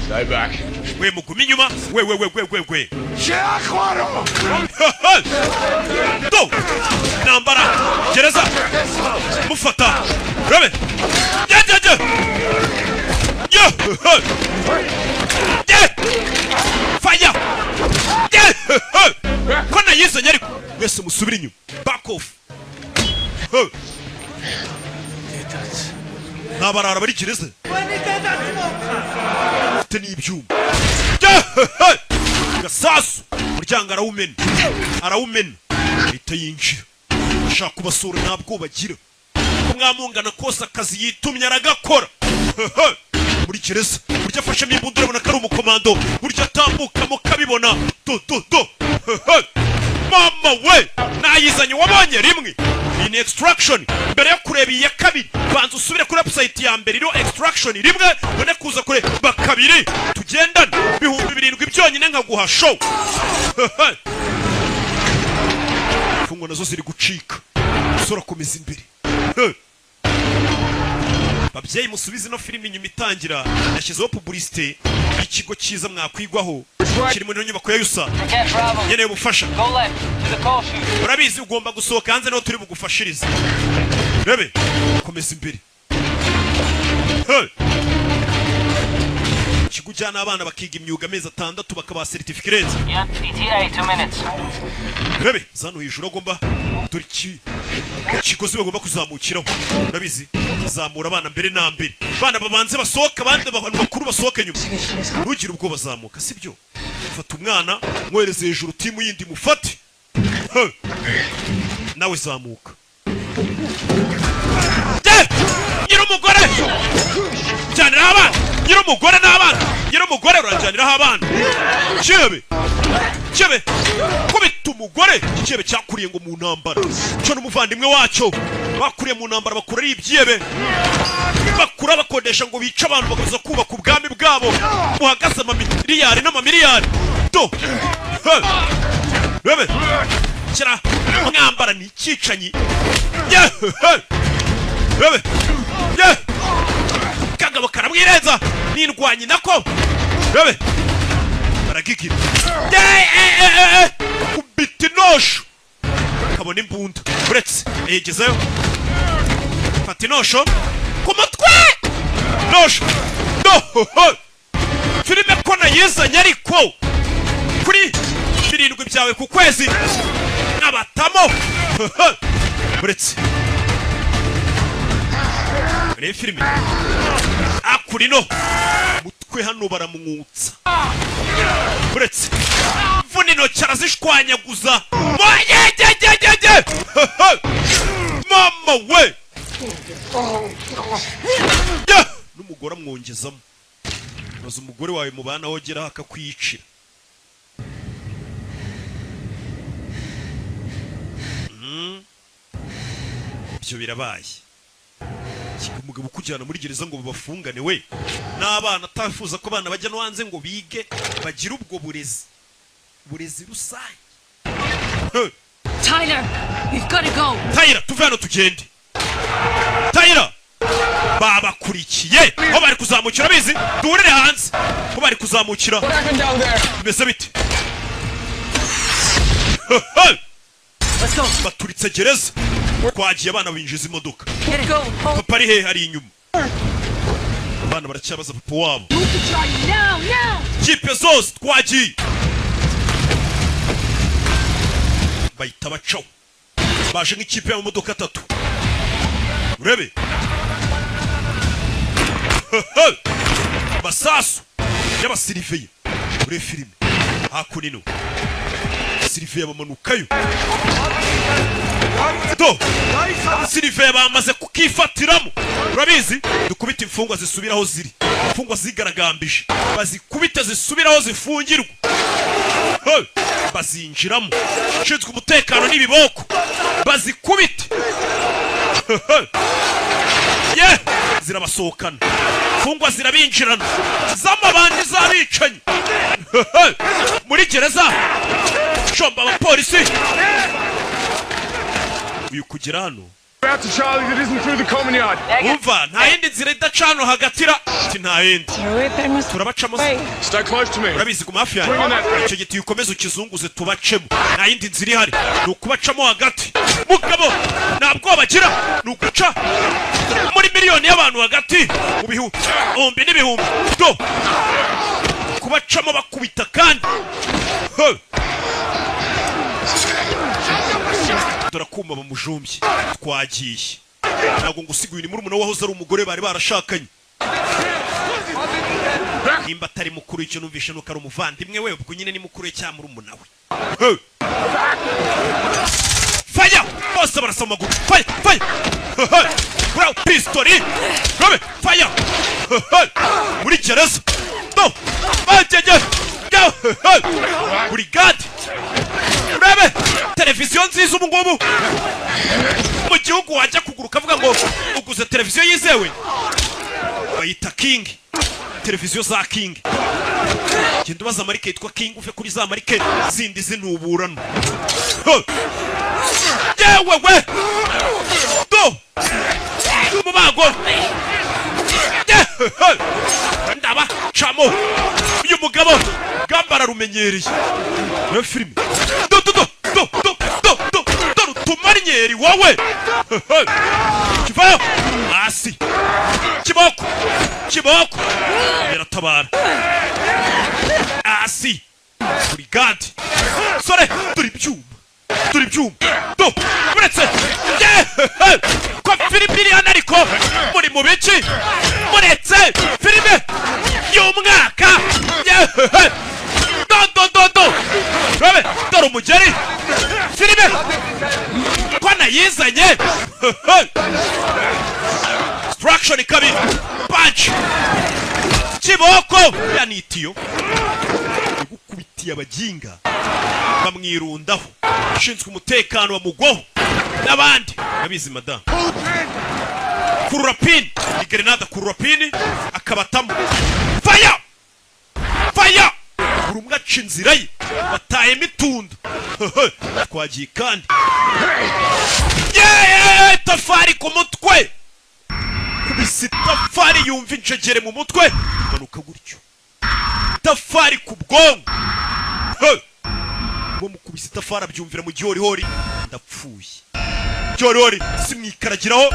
Stay back.
We mugume inyuma, we we we we we we. Do nambara gereza mufata, rebe ye ye ye ye ye fire ye ko nayizanye, ariko mwese musubire inyuma, back off. Hey. N'abarara bari gereza ufite n'ibyuma gasasu, umuryango arawumena, arawumena, ahita yinjira ashaka kubasura. Nta bwoba agira ko mwamungana kose, akazi yitumye aragakora. Muri gereza burya afashemo imbunda, urabona ko ari umukomando, burya atambukamo kabibona do do do. Mama we, nayizanye wabonye rimwe. Iyi ni Extraction. Mbere yo kureba iyi ya kabiri, banza usubire kuri website ya mbere iriho Extraction rimwe, ubone kuza kureba kabiri. Tugendane, 7000 byonyine nkaguha show. Imfungwa nazo ziri gucika, umusore akomeza imbere. Hey. Babyeyi, musubize ino filimi inyuma itangira, yashyizeho publicité y'ikigo cyiza mwakwigwaho kiri muri ino nyubako ya yusa. Nkeneye ubufasha. Urabizi, ugomba gusohoka hanze, niho turi bugufashirize. Rebe komeza imbere. Hey! Ikigo ujyana abana bakiga imyuga amezi 6, bakabaha certificate.
Yeah, ETA, 2 minutes.
Rebe zano hejuru agomba, dore iki ikigozi bagomba kuzamukiraho. Urabizi, zamura abana mbere na mbere, abana babanze basohoka, abandi abantu bakuru basohoke nyuma. Ntugire ubwoba, zamuka sibyo? Fata umwana mwohereze hejuru, timu yindi mufate. Hey! Nawe zamuka. Ye! Nyir'umugore jyaniraho abana, nyir'umugore n'abana, nyir'umugore urajyaniraho abana. Cyebe cyebe, kubita umugore. Icyebe cyakuriye ngo mu ntambara, cyo n'umuvandimwe wacyo bakuriye mu ntambara, bakura ari ibyebe, bakura bakodesha ngo bice abantu, bakaza kubaka ubwami bwabo buhagaze amamiliyari n'amamiliyari do. Hey! Rebe kira mwambara ni icyicanyi. Yeah! Hey! Rebe yeah! Kagabo karamwirenza n'indwanyi nako, rebe baragigira. Afite inosho, kabona imbunda, uretse yegezeyo, fata inosho ku mutwe, nosho no. Filime ko nayizanye, ariko kuri 7 byawe ku kwezi n'abatamo. Uretse reba filime akurino mutwe hano baramwutsa, uretse mvuna intoki arazishwanyaguza. Moyegegegege, mama we! Yeah! N'umugore amwongezamo. Maze umugore wawe mubana wogeraho akakwiyicira. Ibyo birabaye. Kiga umugabo ukujyana muri gereza ngo babafungane we n'abana, atafuza ko abana bajya no hanze ngo bige bagire ubwo burezi rusange. Hey!
Tyler, we've got to go.
Tyler, tuve hano tugende. Tyler, babakurikiye aho bari kuzamukira, bizi duhurire hanze aho bari kuzamukira. Bimeze bite? Hey!
Let's go.
Baturitse gereza, twagiye, abana binjiza imodoka.
Get it. Go. Hold.
Papa ari hehe? Ari inyuma. Abana baracyabaza papa wabo.
Move the trolley now, now.
Kipe zose twagiye, bahita bacaho, baje nk'ikipe y'amamodoka atatu. Urebe masasu y'abasiriveye muri filime hakuno, siriveye bamanukayo do, siriveye bamaze kukifatiramo. Urabizi, dukubita imfungwa zisubiraho ziri, imfungwa zigaragambije bazikubite zisubiraho zifungirwa. Hey! Bazinjiramo, ushinzwe umutekano n'ibiboko bazikubite. Ye zirabasohokana, imfungwa zirabinjirana z'amabandi z'abicanyi muri gereza. Shomba abapolisi uyu kugera hano.
Out to Charlie that isn't through the common yard.
Umva, nta yindi nzira idaca hano hagatira ati nta yindi turabacamo se.
Stay close to me.
Urabizi, guma hafi yanjye. Icyo giti ukomeze ukizunguze, tubacemo, nta yindi nzira ihari, ni ukubacamo hagati. Mugabo nta bwoba agira, ni uguca muri miliyoni y'abantu hagati mu bihumbi n'ibihumbi do, kubacamo bakubita kandi. Hey! Dore akuma bamujumbye, twagiye. Ntabwo ngusiga, uyu ni murumuna wahoze ari umugore bari barashakanye. Nimba atari mukuru, icyo numvishe nuko ari umuvandimwe we, ubwo nyine ni mukuru we cyangwa murumuna we. Hey! Fire! Bose barasa mu maguru. Fire! Fire! Hey! Kuri pistori! Robe! Fire! Hey! Muri gereza! No! Bagege! Go! Hey! Brigade! Urebe! Televiziyo nziza ubu ngubu mu gihugu wajya kugura ukavuga ngo uguze televiziyo yizewe, bayita King. Televiziyo za King, genda ubaza marike yitwa King, uve kuri za marike zindi zinuburano. Hey! Yewe we, do umubago. Yewe! Ndaba camo uyu mugabo gamba ararumenyereye. Reba filime, do do do do do do do do, rutumarinyeri wowe. Hey! Kivayo hasi, kiboko kiboko biratabara hasi. Brigade sore, dore ibyuma, dore ibyuma do, uretse. Yeee! Ko filime iri hano, ariko muri mu biki? Muretse filime y'umwaka. Yeee! Do do do do, rabe, dore umugeri. Filime ko nayizanye. Instruction kabiri, punch, kiboko ya nitiyo igukubitiye abaginga bamwirundaho, ushinzwe umutekano bamugwaho n'abandi. Abizi madamu, kurura pin ni grenade, kurura pin akabatamo. Fire! Fire! Buri umwe aca inzira ye, batayemo itunda. Twagiye kandi. Yeee, tafari ku mutwe, kubisa itafari yumva injegere mu mutwe, manuka gutyo, tafari ku bwonko. Hey! Bamukubise. Yamukubise itafari abyumvira mu gihorihori. Ndapfuye. Gihorihori simwikaragiraho,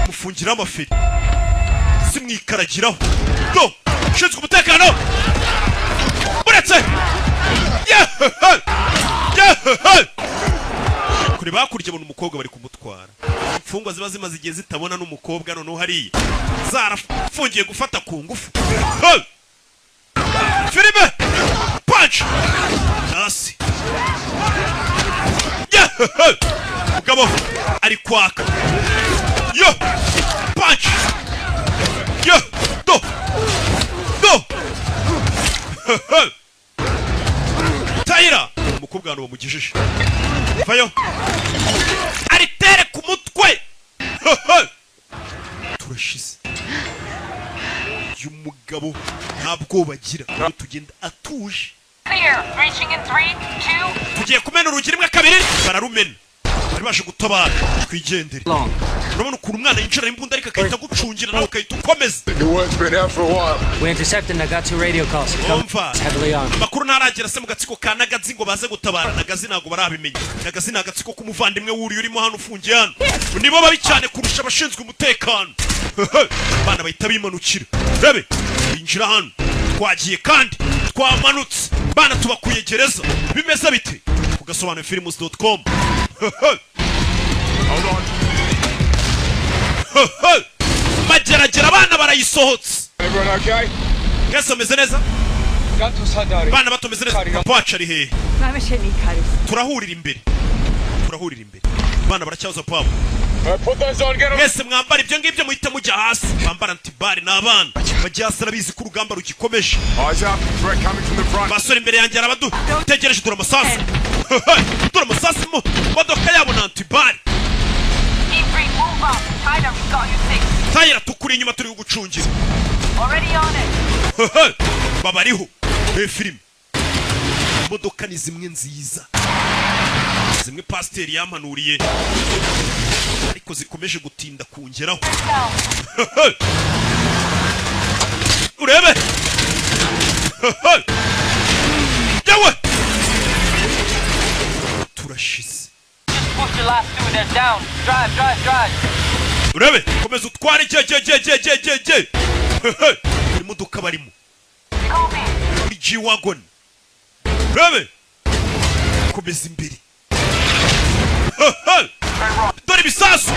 mufungiraho amaferi, simwikaragiraho. Do ushinzwe umutekano uretse kure bakurya abona umukobwa bari kumutwara. Imfungwa ziba zimaze igihe zitabona n'umukobwa, noneho hariya zarafungiye gufata ku ngufu. Hey! Filime punch hasi. Yeah! Mugabo ari kwaka yo punch yo do do. Tayira umukobwa hano bamugejeje vayo aritere ku mutwe. Turashize. Uyu mugabo nta bwoba agira, tugenda atuje.
Clear. Breaching in 3, 2.
Tugiye kumena urugi rimwe kabiri, bararumena. Bari baje gutabara, twigendere. Urabona ukuntu umwana yinjira imbunda ariko akahita agucungira nawe ukahita ukomeza.
The word's been out for a while.
We intercepted Nagatsu radio calls.
Umva.
Heavily armed.
Amakuru ntaragera se mu gatsiko ka Nagazi ngo baze gutabara. Nagazi ntabwo barabimenya. Nagazi ni agatsiko k'umuvandimwe wuriye urimo hano ufungiye hano, nibo babi cyane kurusha abashinzwe umutekano. Abana bahita bimanukira, rebe binjira hano. Twagiye kandi twamanutse, bana tubakuye gereza. Bimeze bite ku gasobanurofilms.com?
Hold on.
Mageragere abana barayisohotse.
Everyone okay?
Mwese bameze neza? Bana bato bameze neza? Papa wacu ari hehe? Turahurira imbere, turahurira imbere. Abana baracyaza papa.
Put those on, get 'em.
Mwese mwambara ibyo ngibyo, muhita mujya hasi. Bambara antibare n'abana bajya hasi, arabizi ko urugamba rugikomeje.
Eyes up. Threat coming from the front.
Basore imbere yanjye arabadutegereje. Dore amasasu, dore amasasu mu modoka yabo na antibare.
Team 3, move up. Tyler, we got you 6.
Tayira, tukuri inyuma, turi kugucungira.
Already on it.
Babariho be filime. Imodoka ni zimwe nziza, zimwe pasiteri yampanuriye ariko zikomeje gutinda kungeraho.
Down.
Urebe yewe, turashize.
Just push the last two. They're down. Drive, drive, drive.
Urebe, komeza utware je je je je je je je. Imodoka barimo
Copy.
muri G-Wagon. Urebe, komeza imbere. Dore ibisasu.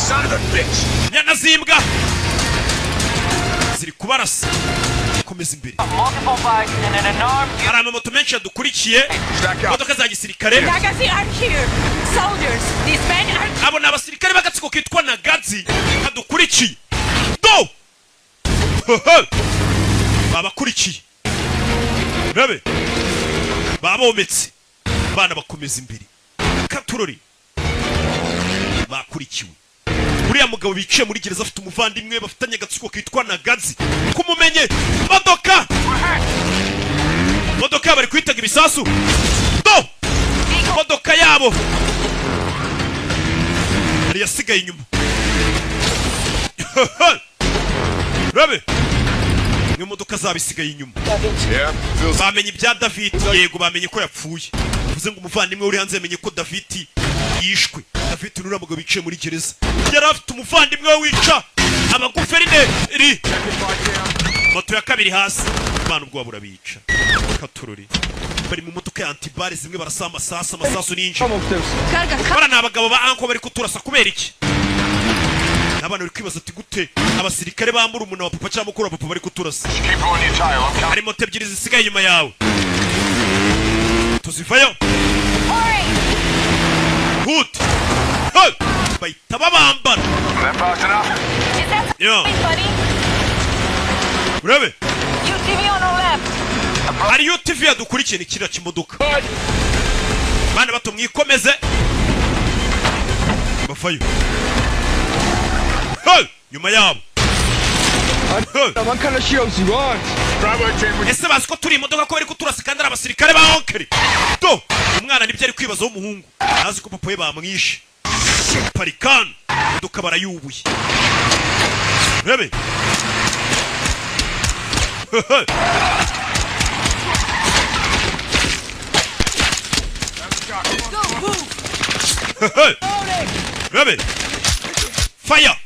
Son of a bitch.
Nyana z'imbwa ziri kubarasa. Komeza imbere.
Multiple bikes and an unarmed
Hari amamoto menshi yadukurikiye,
Stack up.
imodoka za gisirikare.
Nagazi are here! Soldiers! These men are
Abo ni abasirikare b'agatsiko kitwa Nagazi kadukurikiye. Do babakurikiye, rabe babometse. Abana bakomeza imbere katurori. Bakurikiwe. Uriya mugabo biciye muri gereza afite umuvandimwe bafitanye agatsiko kitwa Nagazi. Kumumenye modoka, modoka yabo bari kwitega ibisasu. Do modoka yabo yari yasigaye inyuma. Rabe niyo modoka zabo isigaye inyuma.
Yeah. Feels
Bamenye ibya David? Yego, bamenye ko yapfuye. Bivuze ngo umuvandimwe uri hanze yamenye ko David yishwe. David ni uriya mugabo biciye muri gereza, yari afite umuvandimwe we wica abaguverineri. Moto ya kabiri hasi. Abana ubwoba burabica katurori. Bari mu modoka ya antibare zimwe barasa amasasu, amasasu ninjira. Bara ni abagabo ba anko bari kuturasa kubera iki? Abana bari kwibaza ati gute abasirikare bambura umuntu wa papa cyangwa mukuru wa papa bari kuturasa?
Keep her on your tail. I'm coming.
Hari moto ebyiri zisigaye inyuma yawe, tuzivayo.
Hurry.
Hute. Hey! Bahita babambara.
That fast enough?
Is that
Yeah.
buddy?
Urebe.
UTV on our left.
Hari UTV yadukurikiye, ni kiriya kimodoka. Bana bato mwikomeze, bavayo. Hey! Nyuma yabo. Hey!
Bravo team. We
Ese bazi ko turi imodoka, ko bari kuturasa kandi ari abasirikare ba onkeri? Do umwana nibyo ari kwibaza w'umuhungu, azi ko papa we bamwishe. Parikani imodoka barayubuye. Urebe. Rebe fire.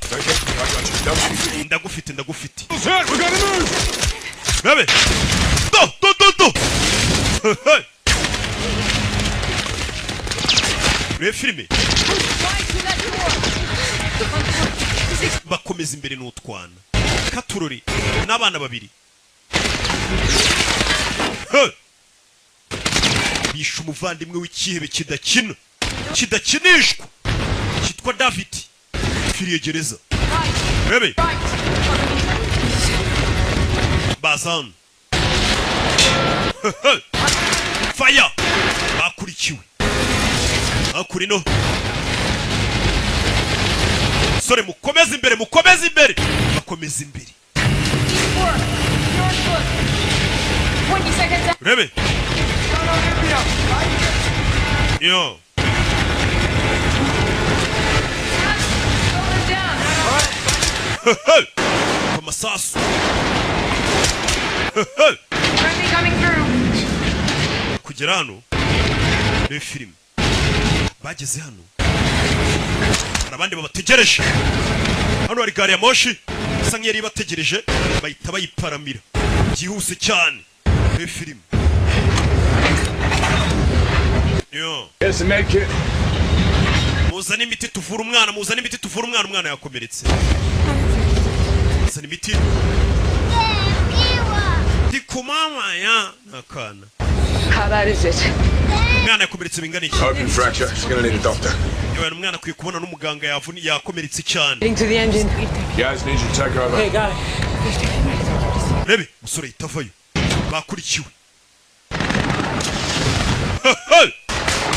Ndagufite ndagufite. Rebe do do do do. Rebe filime. Bakomeza imbere n'utwana katurori n'abana babiri. Bishe umuvandimwe w'ikihebe kidakina kidakinishwa cyitwa David firiye gereza. Rebe bazan fire. Bakurikiwe bakurino. Sore mukomeze imbere mukomeze imbere bakomeze imbere. Rebe yo amasasu. Kugera hano ni filime bageze hano abandi babategereje. Hano hari gari ya moshi isa nk'iyari ibategereje bahita bayiparamira byihuse cyane. Ni filime yo. Muzane imiti tuvura umwana, muzane imiti tuvura umwana, umwana yakomeretse. Muzane imiti. Ndikumama ya nakana.
How bad is it?
Umwana yakomeretse bingana iki?
Open fracture. She's gonna need a doctor.
Yewe umwana akwiye kubona n'umuganga yavuni yakomeretse cyane.
Getting to the engine.
Guys, need you to take over.
Hey, got it.
Rebe musore yitavayo. Bakurikiwe.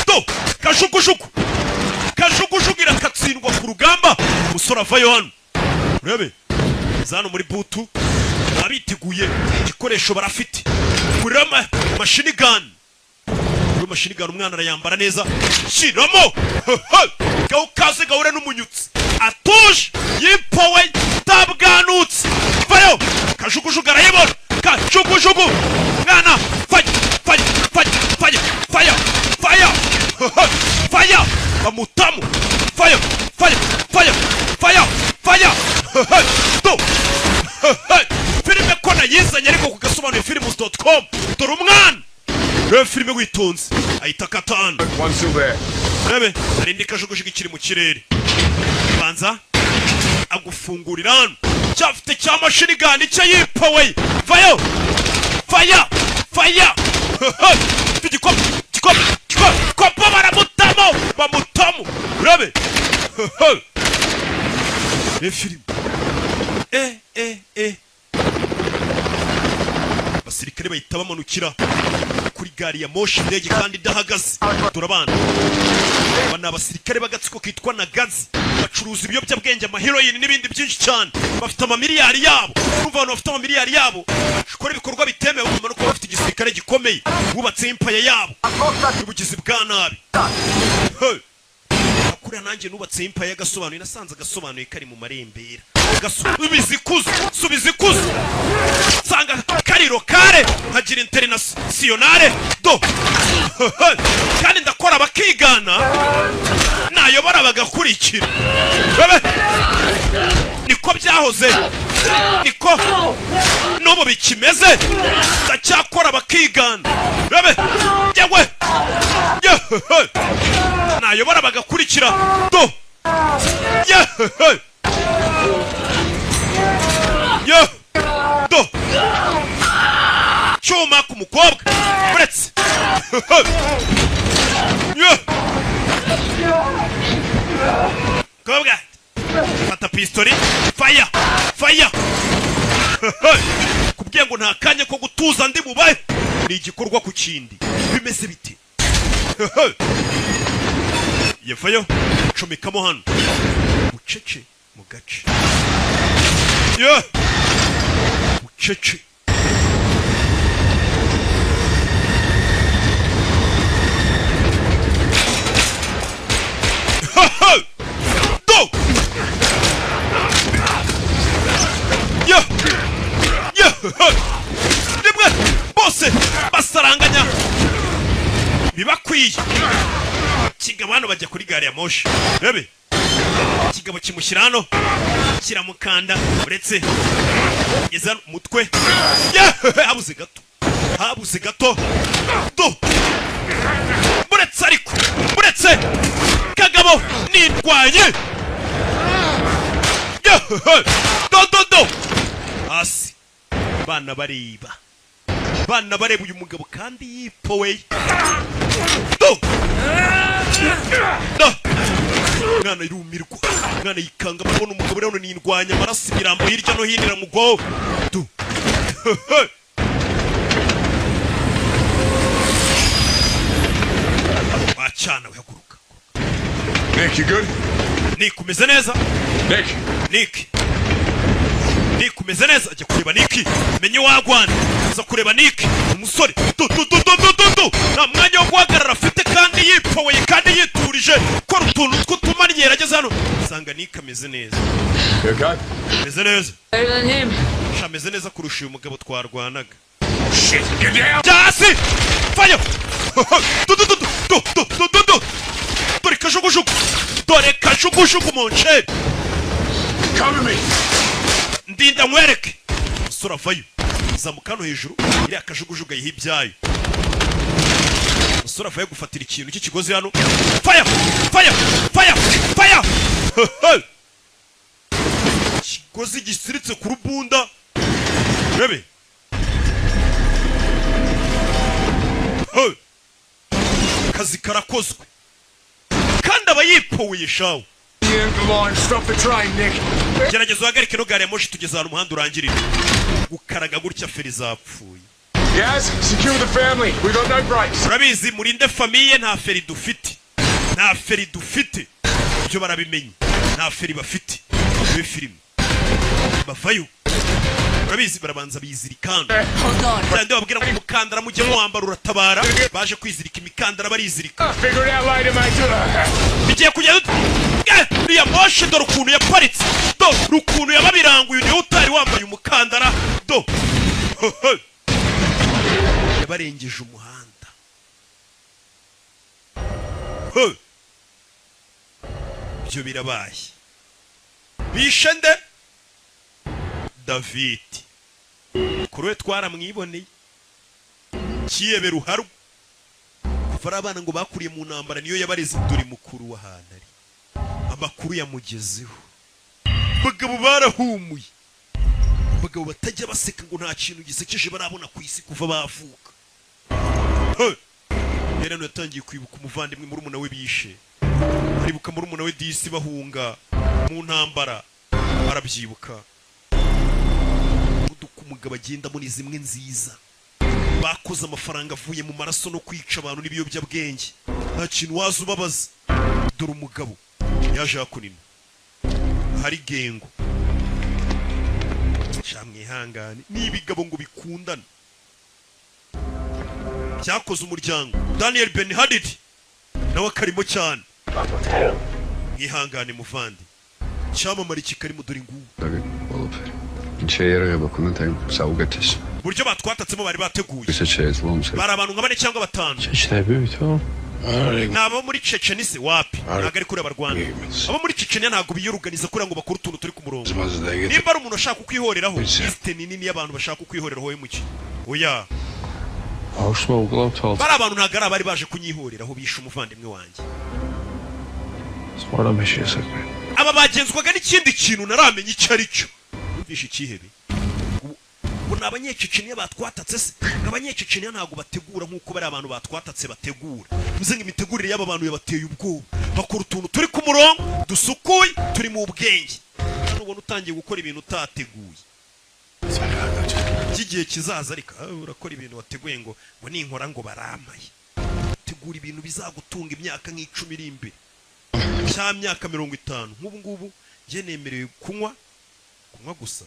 Do kashukushuku. Kashukushuku irakatsindwa ku rugamba. Musore avayo hano. Rebe zano muri butu abiteguye igikoresho barafite. Kurama machine gun. Kuri machine gun umwana arayambara neza. Shiramo. Gaho kaze gahure n'umunyutsi. Atuje yipowe tabwanutse. Vayo kashukushuku arayibona. Kashukushuku. Mwana fire fire fire fire fire fire fire bamutamu fire fire fire fire fire do. Filime ko nayizanye ariko kugasobanuye films.com. Dore umwana rebe filime witonze ahita katana. Rebe hari indi kajugujugu ikiri mu kirere. Banza agufungurira hano cyafite cya machine gun icyo yipowe. Vayo fire fire. Igikopo igikopo igikopo baramutamo bamutamo. Rebe rebe filime Abasirikare bahita bamanukira kuri gari ya moshi indege kandi idahagaze. Turabana aba ni abasirikare b'agatsiko kitwa Nagazi, bacuruza ibiyobyabwenge, amaheroin n'ibindi byinshi cyane. Bafite amamiliyari yabo. Urumva abantu bafite amamiliyari yabo bakora ibikorwa bitemewe, bamanuka bafite igisirikare gikomeye, bubatse empire yabo y'ubugizi bwa nabi. Akura nanjye nubatse empire y'agasobanuye, nasanze agasobanuye kari mu marembera. Gasubiza ikuzo, subiza ikuzo. Sanga kariro kare nkagira internationale do. Kandi ndakora bakigana nayobora bagakurikira. Niko byahoze, niko n'ubu bikimeze, ndacyakora bakigana. Yewe nayobora bagakurikira do. Yo do cyuma ku mukobwa uretse. Yo kobwa fata pistori fire fire. Kubwiye ngo nta kanya ko gutuza ndi bubaye ni igikorwa ku kindi bimeze bite. Yevayo comekamo hano bucece mu gace. Yo bucece. Do yo yo rimwe bose basaranganya bibakwiye. Kigabo hano bajya kuri gari ya moshi. Rebe, ikigabo kimushyira hano, kiramukanda. Uretse ngeze hano umutwe. Yeah! Habuze gato, habuze gato. Do, buretse, ariko buretse, kagabo nindwanye. Yeah! Do, do, do, hasi. Bana bareba, bana bareba uyu mugabo kandi yipoweye. Do, do, umwana irumirwa, umwana yikanga abona umugabo rero nindwanya, amaraso, imirambo hirya no hino iramugwaho. Do, wacana we, haguruka.
Nick, you good?
Nick, umeze neza?
Nick.
Nick, Nick, umeze neza? Ajya kureba Nick, menye wagwana. Aza kureba Nick, umusore. Du, du, du, du, du, du, du, nta mwanya wo guhagarara afite, kandi yipoweye, kandi yiturije, kora utuntu tw'utumanyera. Ageze hano usanga Nick ameze neza.
You okay?
Ameze neza.
Better than him.
Sha, ameze neza kurusha uyu mugabo twarwanaga.
Shit, get down!
Jya hasi, fire! Du, du, du, du, du, du, du, du, du, dore kajugujugu, dore kajugujugu mu nceri.
Cover me!
Ndinda nkwereke. Umusore avayo, zamuka hano hejuru, iriya kajugujugu ayiha ibyayo. Umusore avayo gufatira ikintu cy'ikigozi hano. Fire, fire, fire, fire! Ikigozi gisiritse ku rubunda, rebe. Hey! Akazi karakozwe, kandi aba yipoweye shawe.
The end of the line. Stop the train, Nick.
Gerageza uhagarike no gari ya moshi, tugeze ahantu umuhanda urangirira. Gukaraga gutya, feri zapfuye.
Yaz, secure the family. We got no brakes.
Urabizi, murinde famille, nta feri dufite, nta feri dufite. Ibyo barabimenye, nta feri bafite muri filime. Bavayo, urabizi, barabanza bizirikana.
Hold on.
Byandi babwira ngo umukandara mujye muwambara uratabara. Baje kwizirika imikandara, barizirika.
Figure it out later, mate.
Bigiye kugenda. Uriya moshi, dore ukuntu yaparitse, dore ukuntu yababiranguye. Niwe utari wambaye umukandara, do yabarengeje umuhanda. He! Ibyo birabaye. Bishe nde? David kuri we twaramwiboneye, kiyebe ruharwa kuva ari abana ngo bakuriye mu ntambara, niyo yabareze. Dore mukuru w'ahantu ari, amakuru yamugezeho. Abagabo barahumuye, abagabo batajya baseka, ngo nta kintu gisekeje barabona ku isi kuva bavuka. He! Rero yatangiye kwibuka umuvandimwe, murumuna we bishe. Aribuka murumuna we disi bahunga mu ntambara, arabyibuka. Imodoka umugabo agendamo ni zimwe nziza bakoze amafaranga avuye mu maraso no kwica abantu n'ibiyobyabwenge. Nta kintu waza ubabaza. Dore umugabo yaje hakunino, hari gengo. Sha, mwihangane, ni ibigabo ngo bikundana cyakoze umuryango. Daniel Ben Hadid nawe akarimo cyane. Mwihangane muvandi, cyamamare kikarimo, dore ngubu.
შეერაღება ქონდათ აი საუკეთესო.
Uburyo batwatatsemo bari bateguye.
ისეთ შეეძლო ომს.
Bari abantu nka bane cyangwa batanu.
ჩეჩნები ვითომ?
Ni abo muri Chechenia se? Wapi, ntabwo ari kuriya barwana. Abo muri Chechenia ntabwo biyoruganiza kuriya ngo bakore utuntu turi ku murongo. Nimba ari umuntu ushaka kukwihoreraho, lisite ni nini y'abantu bashaka kukwihoreraho we muki, oya.
ბავშვმა უკლავ თვალს.
Bari abantu ntabwo ari abari baje kunyihoreraho, bishe umuvandimwe wanjye.
სხვა რამეშია საქმე.
Aba bagenzwaga n'ikindi kintu naramenya icyo ari cyo. Numvishe ikihebe ngo ni Abanyececeniya batwatatse se? Ngo Abanyececeniya ntabwo bategura nk'uko bari abantu batwatatse bategura. Bivuze ngo imitegurire y'aba bantu yabateye ubwoba. Bakora utuntu turi ku murongo, dusukuye, turi mu bwenge. Hano ubona utangiye gukora ibintu utateguye by'igihe kizaza, ariko urakora ibintu wateguye ngo ninkora ngo baramaye. Tegura ibintu bizagutunga imyaka nk'icumi iri imbere cya myaka 50. Nk'ubu ngubu njye nemerewe kunywa gusa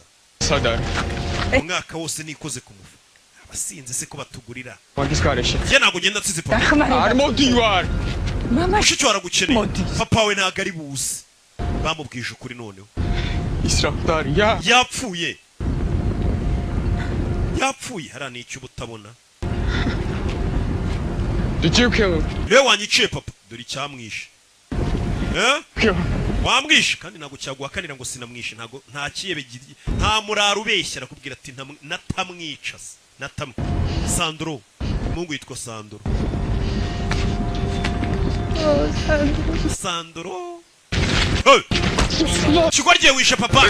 umwaka wose nikoze ku mufu. Abasinzi se ko batugurira? Njye ntabwo ngenda nsize papa. Mushiki wawe aragukeneye, papa we ntabwo ari buze. Bamubwije ukuri noneho, yapfuye, yapfuye. Hariya ni icyo uba utabona.
Did you kill him?
Niwe wanyiciye papa. Dore icyamwishe. Eh? Wamwishe kandi ntabwo cyaguhakanira ngo sinamwishe, ntabwo nta kiyebe nta muraro ubeshya, arakubwira ati natamwica se natamwe. Sandro, umuhungu yitwa Sandro. Sandro. Hey! Kigoryi wishe papa.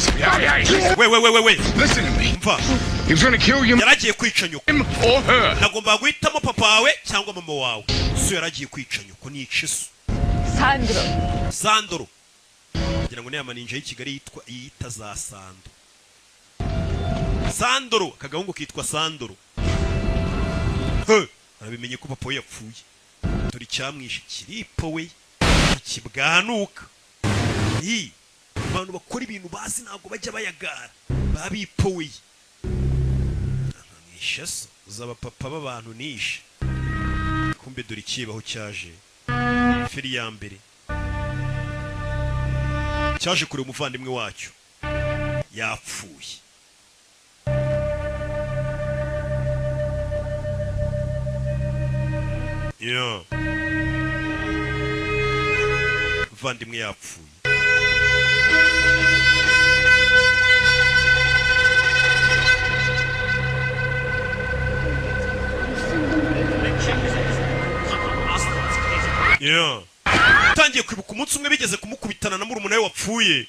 We we we we we.
Listen to me.
Mva.
He was gonna kill you.
Yaragiye kwica nyoko.
Him or her.
Nagomba guhitamo papa wawe cyangwa mama wawe. So yaragiye kwica nyoko nica iso.
Sandro.
Sandro. Kugira ngo ni maninja y'i Kigali yitwa yita za Sando. Sandro, akagahungu kitwa Sandro. He, arabimenye ko papa we yapfuye. Dore icyamwishe kiripo we kibwanuka. Hi, abantu bakora ibintu bazi ntabwo bajya bayagara. Babipoweye. Mwishe so, uzaba papa b'abantu nishe. Kumbe dore ikibaho cyaje. Feri ya mbere. Cyaje kure umuvandimwe wacyo yapfuye. Yeah. Umuvandimwe yapfuye. Yeah. Tangiye kwibuka umunsi umwe bigeze kumukubitana na murumuna we wapfuye.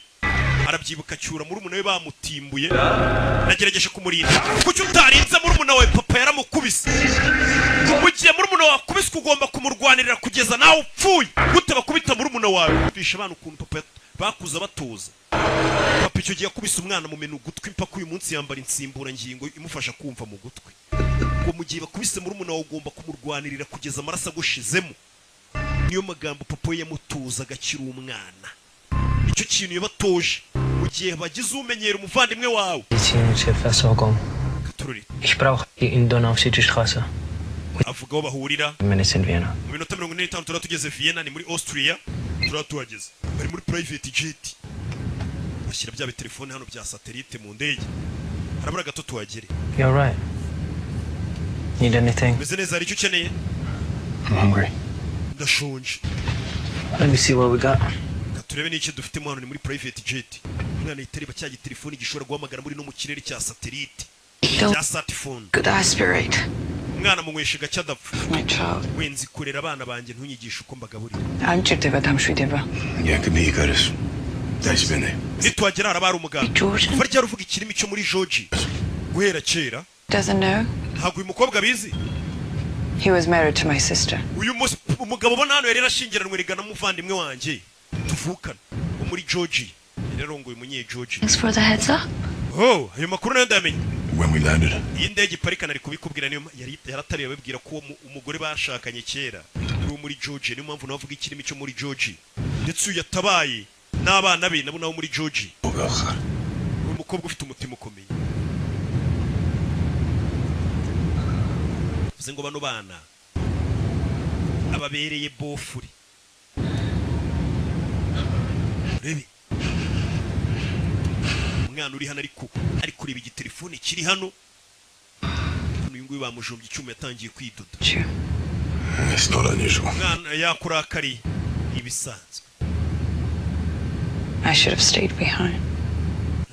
Arabyibuka cyura murumuna we bamutimbuye. Nagerageje kumurinda. Kuki utarinze murumuna wawe? Papa yaramukubise. Mugiye murumuna wawe akubiswe ugomba kumurwanirira kugeza nawe upfuye. Gute bakubita murumuna wawe? Bisha abana ukuntu papa bakuza batuza. Papa icyo gihe yakubise umwana mu menu gutwi mpaka uyu munsi yambara insimbura ngingo imufasha kumva mu gutwi. Ngo mugiye bakubise murumuna wawe ugomba kumurwanirira kugeza amaraso agushizemo. Niyo magambo papa yamutuza agakira umwana. Icyo kintu yabatoje mu gihe bagize umenyera umuvandimwe wawe.
Medizinische Versorgung. Ich brauche die in Donau-City-Straße.
Avuga aho bahurira.
Minutes in Vienna.
Mu minota 45 turaba tugeze Vienna, ni muri Austria. Turaba tuhageze. Bari muri private jet. Bashyira bya telefone hano bya satellite mu ndege. Harabura gato tuhagere.
You're right. Need anything?
Meze neza, hari icyo ukeneye?
I'm hungry.
Ndashonje.
Let me see what we got.
Turebe n'icyo dufite hano ni muri private jet. Umwana yitereba cya gitelefone gishobora guhamagara muri no mu kirere cya satellite. Cya smartphone.
Could aspirate.
Umwana munywesha gake adapfa.
My child.
Wenzi kurera abana banjye ntunyigishe uko mbagaburira. Nitwagera harabari umuganga. Kuva ryari uvuga ikirimi cyo muri Georgia? Guhera kera.
Doesn't know.
Ntabwo uyu mukobwa abizi.
He was married to my sister.
Uyu umugabo ubona hano yari yarashyingiranwe rigana n'umuvandimwe wanjye tuvukana wo muri Georgia. Yararongoye umunye Georgia.
Thanks for the heads up.
Oh, ayo makuru nayo ndayamenye.
When we landed.
Iyi ndege iparika nari kubikubwira niyo yari yaratariye babwira ko umugore bashakanye kera uri muri Georgia, niyo mpamvu navuga ikirimi cyo muri Georgia. Ndetse uyu yatabaye n'abana be nabo nabo muri Georgia. Umukobwa ufite umutima ukomeye. Bivuze ngo bano bana ababereye bofuri. Rebe umwana uri hano ariko ari kureba igitelefone kiri hano. Uyu nguyu bamujombye icyuma yatangiye kwidoda.
It's not unusual.
Umwana yakurakariye ibisanzwe.
I should have stayed behind.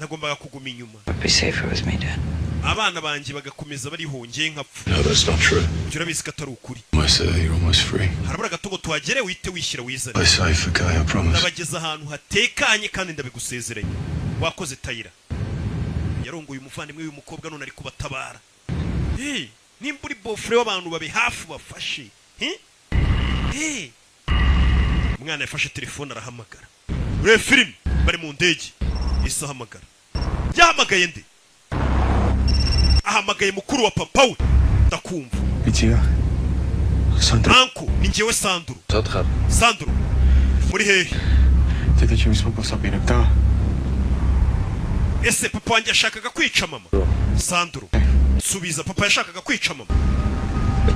Nagombaga kuguma inyuma.
Be safer with me, Dad.
Abana banjye bagakomeza barihongeye nkapfa.
No, that's not true.
Ibyo urabizi ko atari ukuri.
You're almost free.
Harabura gato ngo tuhagere wite wishyira wizane.
I safe, okay, I promise.
Ndabageza ahantu hatekanye kandi ndabigusezeranye. Wakoze Tayira. Yarongoye umuvandimwe w'uyu mukobwa none ari kubatabara. Eh, nimba uri bofre w'abantu babe hafi bafashe. Eh. Umwana yafashe telefone arahamagara. Ure film bari mu ndege. Isahamagara. Yahamagaye nde? Ahamagaye mukuru wa papa we. Ndakumva.
Ikiga. Sandro.
Anko, ni njyewe Sandro. Sandro. Muri hehe?
Deda ჩემის მოკოს აპირებდა.
Ese papa wanjye yashakaga kwica mama? Sandro. Subiza, papa yashakaga kwica mama.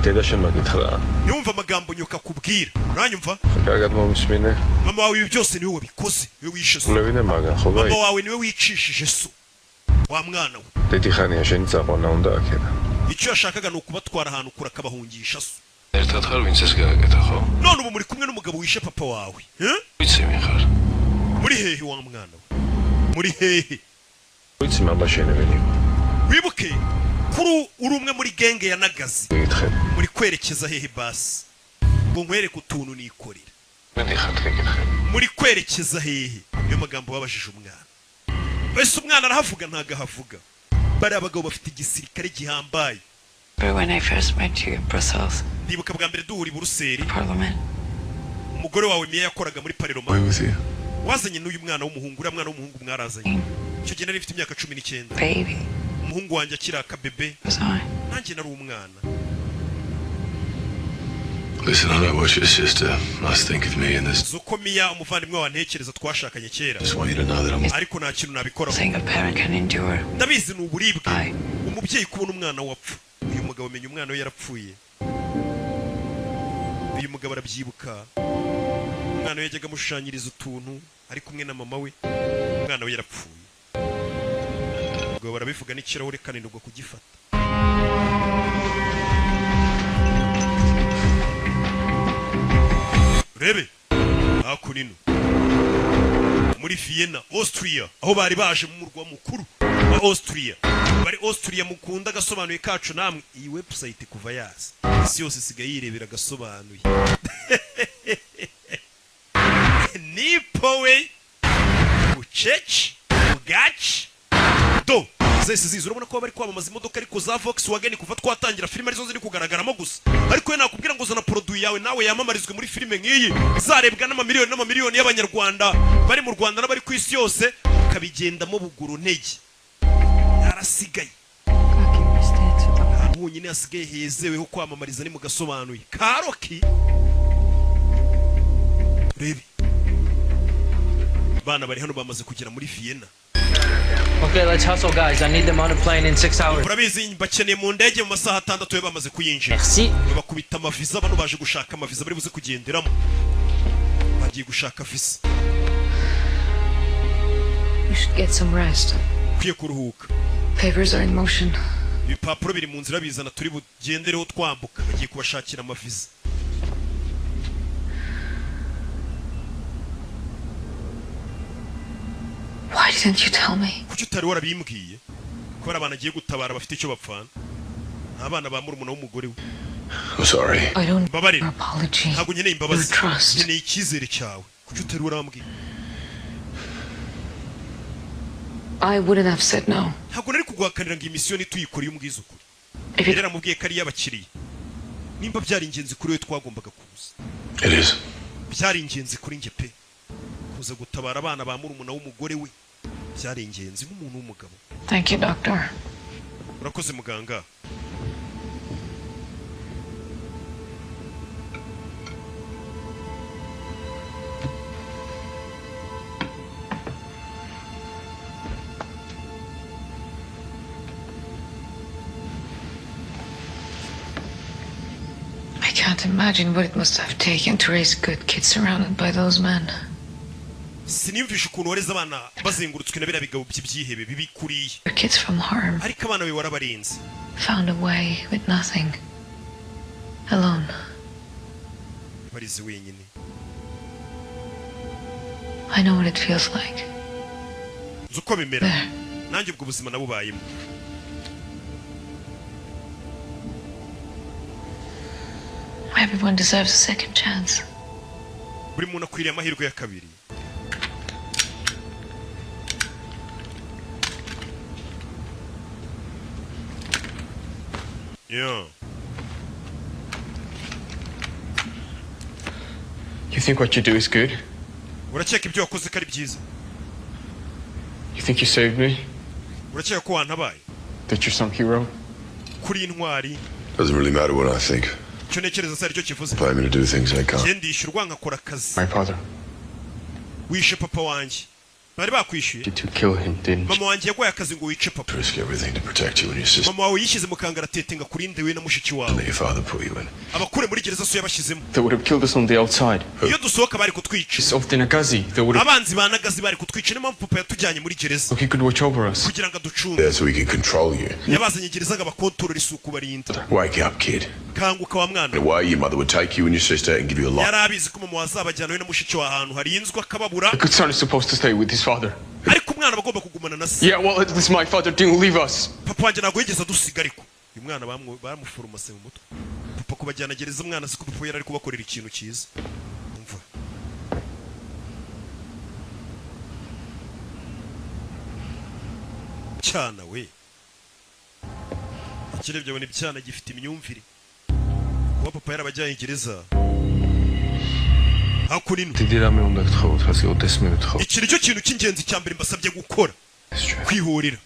დედა შენ მაგითხრა.
Yumva amagambo nyoka kubwira. Uranyumva?
კარგად მომისმინე.
Mama wawe ibi byose niwe wabikoze, niwe wishe so.
უნევინე მაგან ხო
Mama
გაი?
wawe niwe wicishije so. Wa mwana we.
დიდი ხანია შენი წაყვანა უნდა აქედან.
Icyo yashakaga ni ukubatwara ahantu kure akabahungisha so.
ერთად ხარ, ვინც ეს გააკეთა, ხო?
None ubu muri kumwe n'umugabo wishe papa wawe, eh?
ვიცი ვინ ხარ.
Muri hehe wa mwana we? Muri hehe?
ვიცი მამა შენი ვინ იყო.
Wibuke kuri uri umwe muri genge ya Nagazi.
გითხები.
Muri kwerekeza hehe basi? Ngo nkwereke utuntu nikorera.
მიდიხართ გეკითხები.
Muri kwerekeza hehe? Niyo magambo babajije umwana. Ese umwana arahavuga? Ntago ahavuga. Bariya abagabo bafite igisirikare gihambaye.
When I first met you in Brussels,
Ndibuka bwa mbere duhura i Buruseli,
Parliament,
umugore wawe Miya yakoraga muri parlement.
Where with you?
Wazanye n'uyu mwana w'umuhungu, uriya mwana w'umuhungu mwarazanye. Icyo gihe nari mfite imyaka 19.
Baby,
Umuhungu wanjye akiri akabebe,
was I?
nanjye nari umwana.
Listen, I know what your sister must think of me in this.
Uzi uko Miya umuvandimwe wawe antekereza, twashakanye kera.
Just want you to know that I'm
Ariko nta kintu nabikoraho.
Saying a parent can endure.
Ndabizi ni uburibwe
I
umubyeyi kubona umwana wapfa. Uyu mugabo amenya umwana we yarapfuye. Uyu mugabo arabyibuka, umwana we yajyaga amushushanyiriza utuntu ari kumwe na mama we. Umwana we yarapfuye. Umugabo barabivuga n'ikirahure kananirwa kugifata. Urebe hakuno muri Vienna, Austria, aho bari baje mu murwa mukuru wa Austria. Bari Austria, mukunda agasobanuye kacu namwe. Iyi website kuva yaza, isi yose isigaye yirebera agasobanuye. Nipo we bucece bugaci do zese zizi. Urabona ko bari kwamamaza imodoka, ariko za Volkswagen kuva twatangira filime arizo ziri kugaragaramo gusa. Ariko we nakubwira ngo zana produit yawe nawe yamamarizwe muri filime nk'iyi, zarebwa n'amamiliyoni n'amamiliyoni y'Abanyarwanda bari mu Rwanda n'abari ku isi yose, ukabigendamo buguru ntege. Yarasigaye ahantu honyine hasigaye hezewe ho kwamamariza ni mu gasobanuye karoki. Rebe bana bari hano bamaze kugera muri Vienna.
Okay, let's hustle, guys. I need them on a plane in 6 hours.
Urabizi, bakeneye mu ndege mu masaha 6 yo bamaze kuyinjira.
Merci.
Bakubita amaviza. Bano baje gushaka amaviza bari buze kugenderamo, bagiye gushaka visa.
You should get some rest.
Ukwiye kuruhuka.
Papers are in motion.
Ibipapuro biri mu nzira bizana turi bugendereho twambuka. Bagiye kubashakira amaviza.
Why didn't you tell me?
Kuki utari warabimbwiye ko hari abantu agiye gutabara bafite icyo bapfana? Ni abana ba murumuna w'umugore we.
I'm sorry.
I don't
Mbabarira.
your apology.
Ntabwo nkeneye imbabazi.
Your trust.
Nkeneye icyizere cyawe. Kuki utari warambwiye?
I wouldn't have said no.
Ntabwo nari kuguhakanira ngo iyi misiyo ntituyikore iyo umbwiza ukuri.
If
Yari
it
yaramubwiye ko ari iy'abakiriya. Nimba byari ingenzi kuri we, twagombaga kuza.
It is.
Byari ingenzi kuri njye pe. Kuza gutabara abana ba murumuna w'umugore we byari ingenzi nk'umuntu w'umugabo.
Thank you, doctor.
Urakoze, muganga.
I can't imagine what it must have taken to raise good kids surrounded by those men.
Siniyumvisha ukuntu wareze abana bazengurutswe na biriya bigabo by'ibyihebe bibi kuriya.
Your kids from harm.
Ariko abana be warabarinze.
Found a way with nothing. Alone.
Barize wenyine.
I know what it feels like.
Nzi uko bimera.
There.
Nanjye ubwo buzima nabubayemo.
Everyone deserves a second chance.
Buri muntu akwiriye amahirwe ya kabiri. Yeah.
You think what you do is good?
Urakeka ibyo wakoze ko ari byiza?
You think you saved me?
Urakeka ko wantabaye?
That you're some hero?
Kuri intwari?
Doesn't really matter what I think.
Icyo ntekereza se aricyo kivuze?
Pay me to do things I can't.
Njye ndishyurwa nkakora akazi.
My father.
Wishe papa wanjye. Bari bakwishyuye.
You to kill him, didn't you?
Mama wanjye yaguhaye akazi ngo wice papa.
Risk everything to protect you and your sister.
Mama wawe yishyize mu kangaratete ngo akurinde we na mushiki wawe.
That your father put you in.
Abakure muri gereza so yabashyizemo.
They would have killed us on the outside.
Iyo dusohoka bari kutwica.
It's of the Nagazi. They would have.
Abanzi ba Nagazi bari kutwica, niyo mpamvu papa yatujyanye muri gereza.
So he could watch over us.
Kugira ngo aducunge.
There so he could control you.
Yabazanye gereza ngo abakontorore isuku barinda.
Wake up, kid.
Kanguka wa mwana.
The way your mother would take you and your sister and give you a life.
Yari abizi ko mama wazabajyana we na mushiki wawe ahantu harinzwe akababura.
A good son is supposed to stay with his father.
Ariko umwana aba agomba kugumana na se.
Yeah, well, at least my father didn't leave us.
Papa wanjye ntabwo yigeze adusiga, ariko uyu mwana bamuforomase mu mutwe. Papa kubajyana gereza, umwana azi ko papa yari ari kubakorera ikintu cyiza. Umva, cyana we, ikirebye abona icyana gifite imyumvire kuba papa yarabajyanye gereza hakurino.
დიდი რამე უნდა გთხოვოთ, რაც კი ოდესმე მეთხოვ.
Iki nicyo kintu cy'ingenzi cya mbere mbasabye gukora, kwihorera.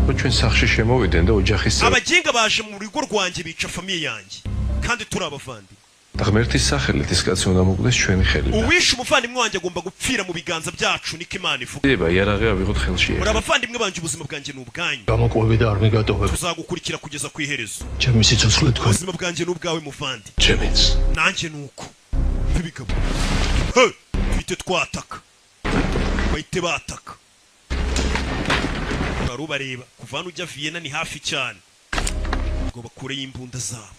რო ჩვენ სახლში შემოვიდნენ და ოჯახის წევრ
Abaginga baje mu rugo rwanjye bica famille yanjye kandi turi abavandimwe.
და ღმერთის სახელით ის კაცი უნდა მოკლეს ჩვენი ხელიდან.
Uwishe umuvandimwe wanjye agomba gupfira mu biganza byacu, niko Imana ivuga.
ება იარაღი ავიღოთ ხელში.
Muri abavandimwe banjye, ubuzima bwanjye ni ubwanyu.
გამოკვები და არ მიგატოვებ.
Tuzagukurikira kugeza ku iherezo.
ჩემი სიცოცხლე თქვენ.
Ubuzima bwanjye ni ubwawe muvandi.
Ჩემიც.
Nanjye ni uko. B'ibigabo. He! Tuhite twataka, bahite bataka wari ubareba kuva hano ujya Vienna ni hafi cyane, ngo bakureyo imbunda zabo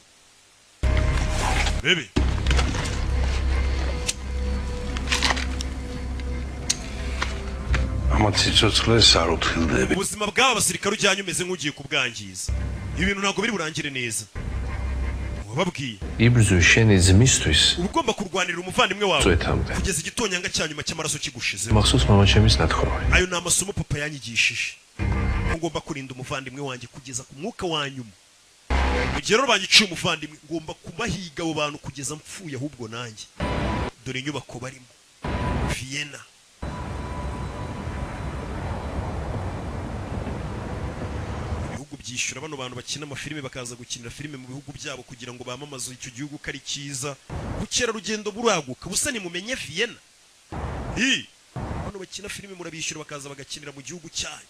bebe.
ამათ სიცოცხლეს არ უფრილდები.
Ubuzima bw'aba basirikare ujyanye umeze nk'ugiye kubwangiza, ibintu ntabwo biri burangire neza, wababwiye.
იბრძვი შენი ძმისთვის
Uba ugomba kurwanirira umuvandimwe wawe
წვეთამდე.
Kugeza igitonyanga cya nyuma cy'amaraso kigushizemo.
მახსოვს მამაჩემის ნათქვამი.
Ayo ni amasomo papa yanyigishije, ko ngomba kurinda umuvandimwe wanjye kugeza ku mwuka wa nyuma. Mu gihe rero banyiciye umuvandimwe, ngomba kubahiga abo bantu kugeza mpfuye ahubwo nanjye. Dore inyubako barimo, Vienna. Ibihugu byishyura bano bantu bakina amafilime bakaza gukinira filime mu bihugu byabo kugira ngo bamamaze icyo gihugu ko ari cyiza, ubukerarugendo buraguka busa. Nimumenye Vienna. Hi! Bano bakina filime murabishyura bakaza bagakinira mu gihugu cyanyu.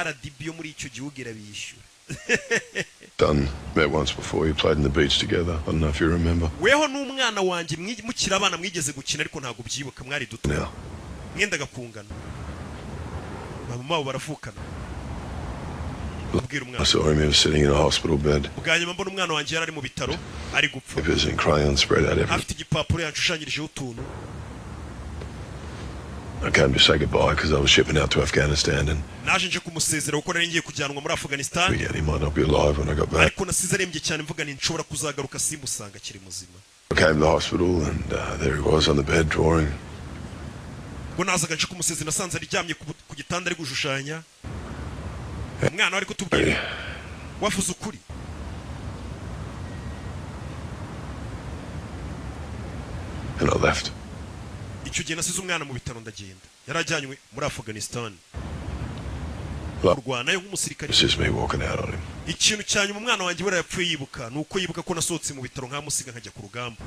RDB yo muri icyo gihugu irabishyura.
Done. Met once before. You played in the beach together. I don't know if you remember.
Weho n'umwana wanjye mukiri abana mwigeze gukina, ariko ntabwo byibuka, mwari duto.
Now.
Mwendaga kungana, mama wabo baravukana. Ubwira
I
umwana.
saw him. He was sitting in a hospital bed.
Bwa nyuma mbona umwana wanjye yari ari mu bitaro ari gupfa.
Papers and crayons spread out everywhere.
Afite igipapuro yanshushanyijeho utuntu.
I came to say goodbye because I was shipping out to Afghanistan and
Naje nje kumusezera kuko nari ngiye kujyanwa muri Afghanistan.
figured he might not be alive when I got back.
Ariko nasize arembye cyane, mvuga nti nshobora kuzagaruka simusanga akiri muzima.
I came to the hospital and there he was on the bed drawing.
Ubwo nazaga nje kumusezera, nasanze aryamye ku gitanda ari gushushanya. Umwana we ari kutubwira, wavuze ukuri.
And I left.
Icyo gihe nasize umwana mu bitaro ndagenda, yari ajyanywe muri Afghanistan kurwanayo nk'umusirikare.
It's just me walking out on him.
Ikintu cya nyuma umwana wanjye buriya yapfuye yibuka ni uko yibuka ko nasohotse mu bitaro nkamusiga nkajya ku rugamba.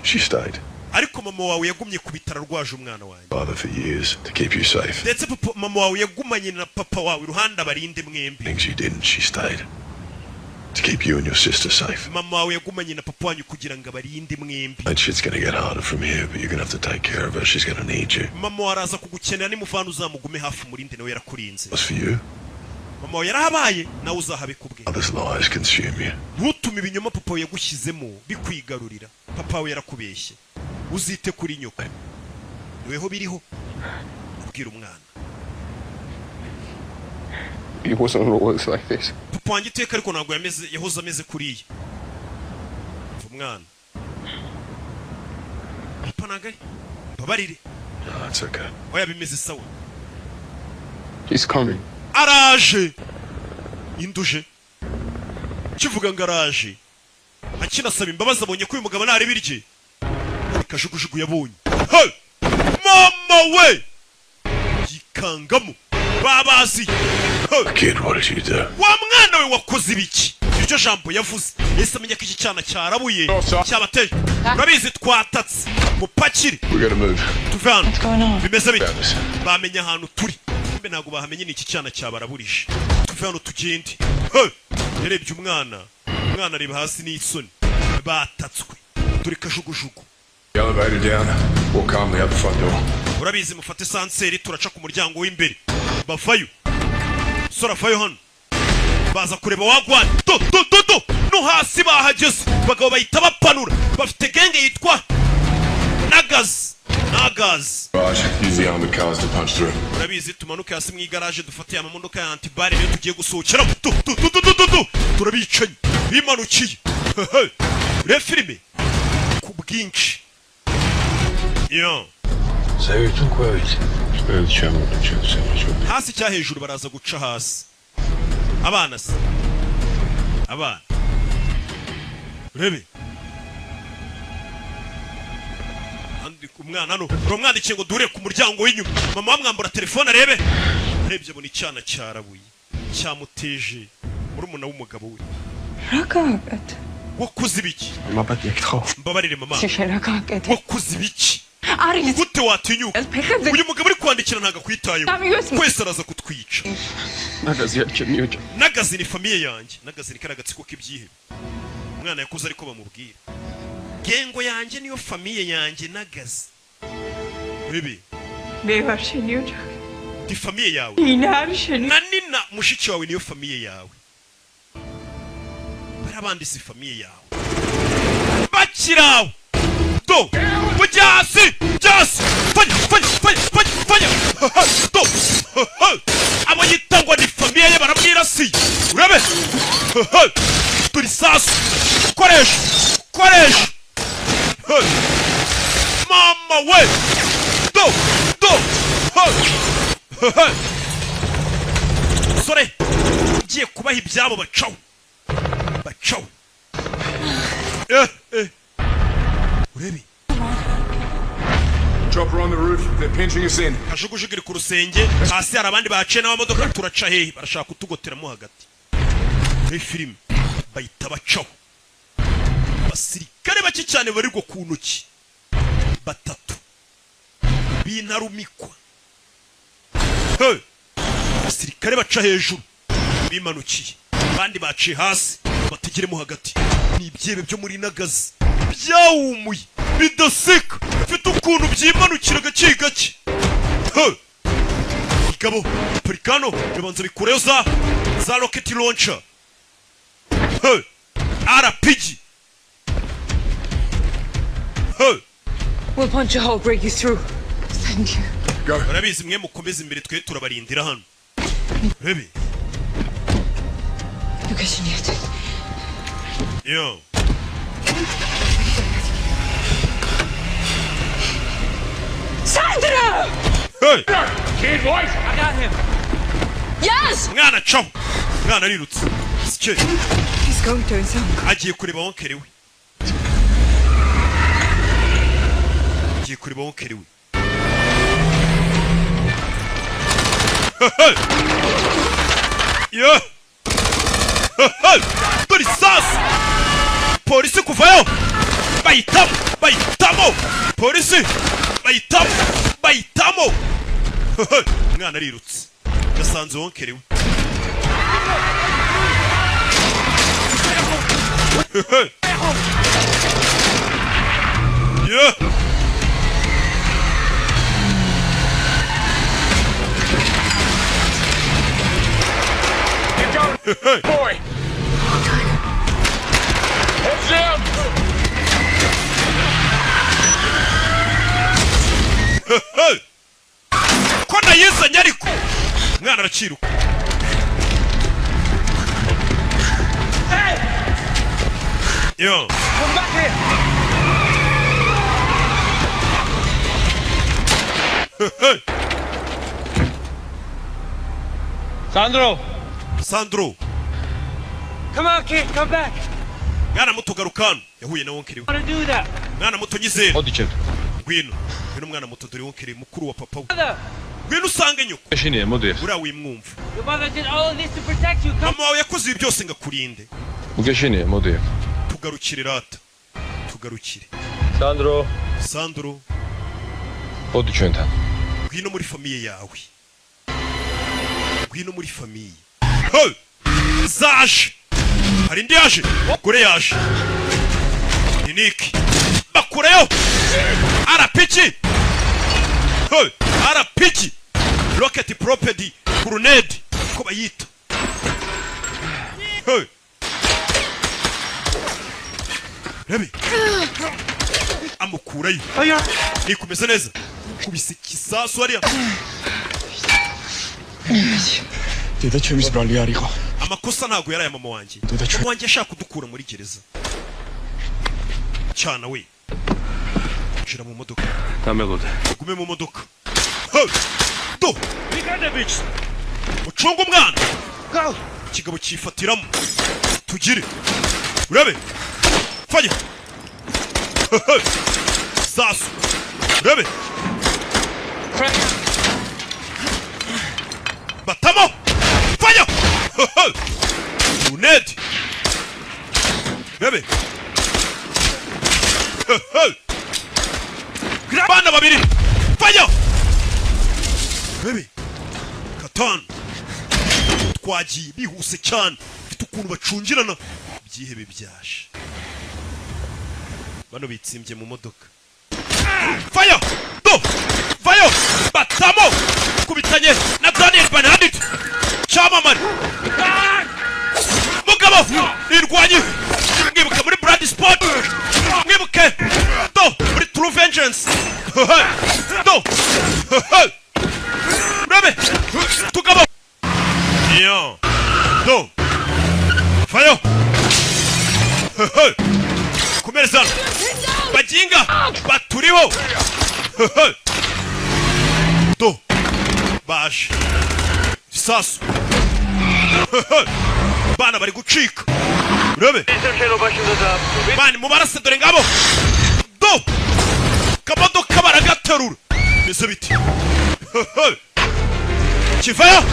She stayed.
Ariko mama wawe yagumye ku bitaro arwaje umwana wanjye.
Father for years to keep you safe.
Ndetse papa, mama wawe yagumanye na papa wawe iruhande abarinde mwembi.
Things you didn't, she stayed. To keep you and your sister safe.
Mama wawe yagumanye na papa wanyu kugira ngo abarinde mwembi.
That shit's gonna get harder from here, but you're gonna have to take care of her. She's gonna need you.
Mama wawe araza kugukenera, nimuvana uzamugume hafi umurinde, nawe yarakurinze.
As for you,
Mama wawe yarahabaye, nawe uzahabe kubwe.
others' lies consume you.
Ntutume ibinyoma papa wawe yagushyizemo bikwigarurira. Papa wawe yarakubeshye, uzite kuri nyoko, niweho biriho. Abwira umwana.
He wasn't always like this.
Papa wanjye iteka ariko ntabwo yameze yahoze ameze kuriya. Umva umwana, papa ntabwo ari mbabarire.
No, it's okay.
Oya, bimeze sawa.
He's coming.
Araje induje kivuga ngo araje akinasaba imbabazi, abonye ko uyu mugabo ntareba irye kajugujugu yabonye. Hey! Mama we yikangamo babazi. Hey!
Kid, what did you do?
Wa mwana we, wakoze ibiki? Iryo jambo yavuze Ese amenya ko iki cyana cyarabuye cyabateje. Urabizi twatatse, mupakire.
We gotta move.
Tuve hano. Bimeze bite? Bamenya ahantu turi. Mbe ntabwo bahamenye, ni iki cyana cyabaraburije. Tuve hano tugende. Hey! Yarebye umwana, umwana areba hasi n'isoni. Batatswe. Dore kajugujugu.
The elevator down. Walk calmly out the front door.
Urabizi, mufate ascenseur, turaca ku muryango w'imbere. Bavayo, sora, avayo hano, baza kureba wagwana. Do do do do, no hasi bahageze. Bagabo bahita bapanura, bafite gang yitwa Nagazi, Nagazi.
Raj, use the armored cars to punch through.
Urabizi, tumanuke hasi mu igaraje, dufate amamodoka ya anti-balles, niyo tugiye gusohokeramo. Du du du du du du du, turabicanyi bimanukiye. Reba filime ku bwinshi yo. Hasi cya hejuru, baraza guca hasi. Abana se, abana, urebe. Andika umwana hano, uramwandikiye ngo duhure ku muryango w'inyuma. Mama wamwambura telefone arebe. Arebye abona icyana cyarabuye cyamuteje murumuna w'umugabo we.
რა გააკეთე?
Wakoze ibiki? Mbabarire mama.
რა გააკეთე?
Wakoze ibiki?
არის
Gute watinyuka? Uyu mugabo uri kwandikira ntabwo akwitayeho, twese araza kutwica. Nagazi ni famille yanjye. Nagazi ni kariya gatsiko k'ibyihebe. Umwana yakuze ariko bamubwira gang yanjye niyo famille yanjye, Nagazi bibi.
მე ვარ შენი ოჯახი.
Ndi famille yawe.
ნინა არის შენი.
Na Nina mushiki wawe niyo famille yawe. Bariya bandi si famille yawe. Bakirawe do, mujya hasi, jya hasi, fanya fanya fanya fanya fanya do. Abo yita ngo ni famille ye baramwirasiye. Urabe, turi sasu, koresha, koresha. Mama we, do do. Sore ugiye kubaha ibyabo, bacaho, bacaho. Eh eh, urebe.
Chopper on the roof. They're pinching us in.
Kajugujugu iri ku rusenge, hasi hari abandi bahaciye n'amamodoka. Turaca hehe? Barashaka kutugoteramo hagati. Muri filime bahita bacaho. Abasirikare bake cyane barirwa ku ntoki, batatu b'intarumikwa. Hey! Abasirikare baca hejuru bimanukiye, abandi baciye hasi bategeremo hagati. Ni ibyebe byo muri Nagazi byawumuye bidaseka, bifite ukuntu byimanukira gake gake. Hey! Igabo parikano birabanza bikureyo za rocket launcher. Hey! RPG. Hey!
We'll punch a hole, break you through. Thank you.
Barabizi, mwe mukomeze imbere, twe turabarindira hano. Rebe.
Look.
Yo.
Sandra!
Hey!
Kid, voice!
I got him.
Yes!
Mwana caho, mwana arirutse. Sike.
He's going to his uncle.
Agiye kureba oncle we, agiye kureba oncle we. Yo, dore isasu. Polisi kuvayo bahitamo, bahitamo polisi, bahitamo, bahitamo. Umwana arirutse, yasanze oncle we. Yeah.
Boy! Heads down!
Hey! Ko nayizanye ariko umwana araciruka. Yo.
Come back here.
Hey!
Sandro!
Sandro.
Come on, kid, come back.
Mwana muto, garuka hano. Yahuye na oncle we.
I want to do that.
Mwana muto, nyizera.
Modi,
Ngwino, ngwino mwana muto. Dore oncle mukuru wa papa we.
Mother,
Ngwino usange nyoko.
ეშინია, მოდი ახლა.
Uriya wimwumva.
Your mother did all this to protect you. Come
Mama wawe yakoze ibi byose ngo akurinde.
მოგეშინია, მოდი ახლა.
Tugarukire rata, tugarukire.
Sandro.
Sandro.
მოდი ჩვენთან.
Ngwino muri famille yawe, ngwino muri famille. Hey! Zaje, hari indi yaje, kure yaje ni Nick. Bakureyo RPG. Hey! RPG, rocket propelled grenade ko bayita. Hey! Rebi amukurayo. Nikumeze neza, kubise ikisasu hariya.
დედა ჩემის ბრალი არ იყო.
Amakosa ntabwo yari aya mama wanjye. Mama wanjye ashaka kudukura muri gereza cyana we. Shira mu modoka.
დამელოდე.
Gume mu modoka. Hey! Do mucunge umwana. Ikigabo cyifatiramo, tugire urabe fanya sasu urabe batamo fanya uned urabe bana babiri fanya urabe katanu. Twagiye bihuse cyane, mfite ukuntu bacungirana byihebe byashe. Bano bitsimbye mu modoka. Fire do fire, batamo kubitanye na Daniel Bernadit cyamamare mugabo nirwanye. Mwibuke muri Blood Sport, mwibuke do muri True Vengeance do Rabe tugabo yo do fire. Kumereza bajinga baturiho do baje sasu. Bana bari gucika urabe bani mubarase dore ngabo do kamodoka baragaterura bese biti kivayo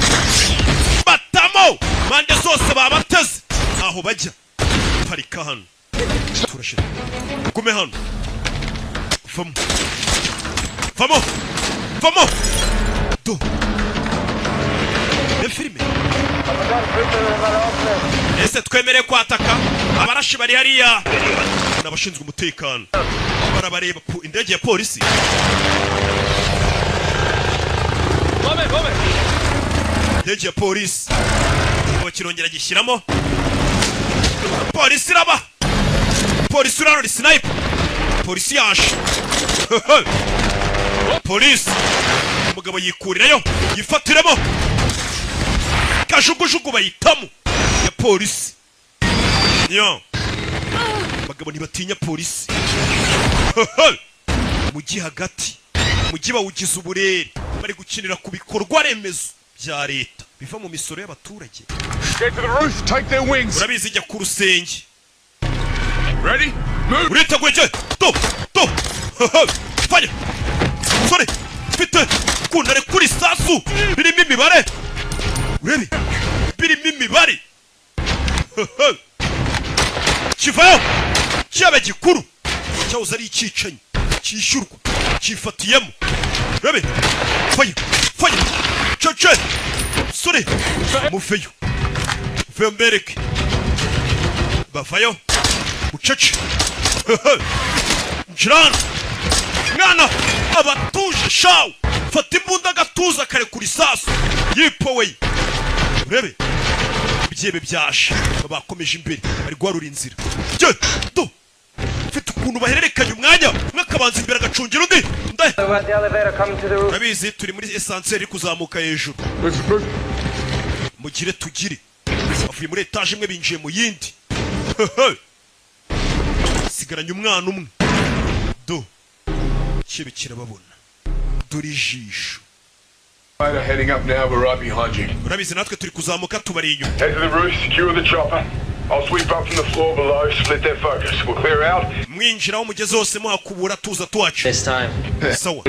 batamo mande zose babateze aho bajya. Parika hano, turashira, gume hano. Vamo vamo vamo do filime. Ese twemere kwataka abarashi bari hariya n'abashinzwe umutekano barabareba indege ya polisi. Indege ya polisi kirongera gishyiramo polisi iraba polisi urarora sniper polisi yaje polisi. Umugabo yikurirayo yifatiramo kajugujugu bayitamo ya polisi. Yo abagabo ntibatinya polisi. Mujyi hagati, mujyi bawugize uburere, bari gukinira ku bikorwa remezo bya leta biva mu misoro y'abaturage.
Get to the roof, take their wings.
Urabizi jya ku rusenge.
Ready? Move.
Uriteguye cye? Do do fanya sore mfite kunare kuri sasu birimo imibare. Urabi birimo imibare. Kivayo cyaba gikuru cyahoze ari icyicanyi cyishyurwa cyifatiyemo. Urabi fanya fanya cece sore mufeyo muveyo mbereke bavayo ucece njirana mwana abatuje shaw fata imbunda agatuza kare kuri sasu yipoweye. Urebe ibyebe byashe bakomeje imbere bari guharura inzira. Do mfite ukuntu bahererekanya umwanya umwe akabanza imbere agacungira undi. Urabizi turi muri esanseri iri kuzamuka hejuru. Mugire tugire bavuye muri etaje imwe binjiye mu yindi. Sigaranye umwana umwe do kibe kirababona dore ijisho. Urabizi natwe turi kuzamuka tubari inyuma.
Head to the roof, secure the chopper. I'll sweep up from the floor below, split their focus. We'll clear out.
Mwinjira aho mugeze hose muhakubura tuza tuwacu.
This time.
Sawa.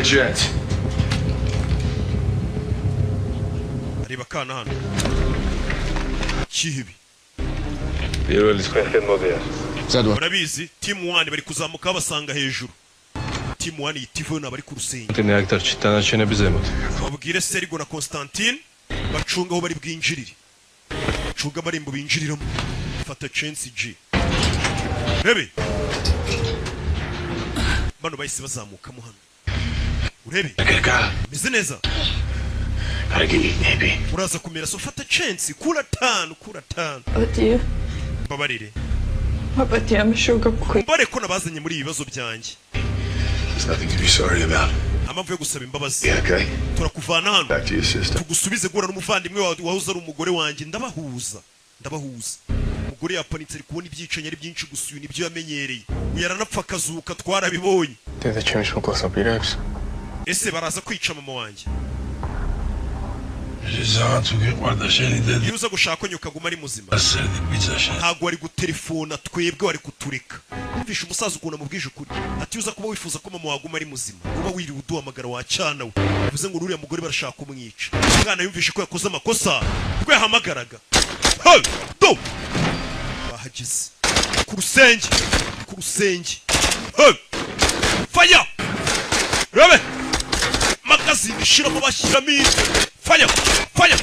Areba kana hano. Kihibi. Urabizi, team 1 bari kuzamuka babasanga hejuru. Team 1 yitivuye n'abari ku rusenge.
Konstantin აქ დარჩით დანარჩენები ზემოთ.
Babwire Sergo na Constantine bacunga aho bari bwinjirire. Bacunga amarembo binjiriramo. Fata chance G. Rebe. Bano bahise bazamukamo hano. Urebe. Meze neza. Uraza kumera so fata chance kura tanu kura tanu.
Ati.
Babarire.
Abati amashuka kwe.
Mbare ko nabazanye muri ibibazo byanjye.
There's nothing to be sorry about.
Amamvu yo gusaba imbabazi.
Yeah, okay.
Turakuvana hano.
Back to your sister.
Tugusubize guhura n'umuvandimwe wawe wahoze ari umugore wanjye ndabahuza. Ndabahuza. Umugore yapanitse ari kubona ibyicanyi ari byinshi gusa uyu nibyo yamenyereye. Uyu yaranapfa akazuka twarabibonye.
დედა ჩემის მოკლას აპირებს?
Ese baraza kwica mama wanjye. Iyo uza gushaka ko nyuka aguma ari muzima ntabwo wari gutelefona twebwe wari kutureka. Wumvishe umusaza ukuntu amubwije ukuri ati uza kuba wifuza ko mama waguma ari muzima uba wiriwe uduhamagara wacana we. Bivuze ngo uriya mugore barashaka kumwica. Umwana yumvishe ko yakoze amakosa ubwo yahamagaraga. Hey! Do! Bahageze ku rusenge, ku rusenge. Hey! Fire! Rabe! Magazine shiramo bashyiramo. Fire! Fire!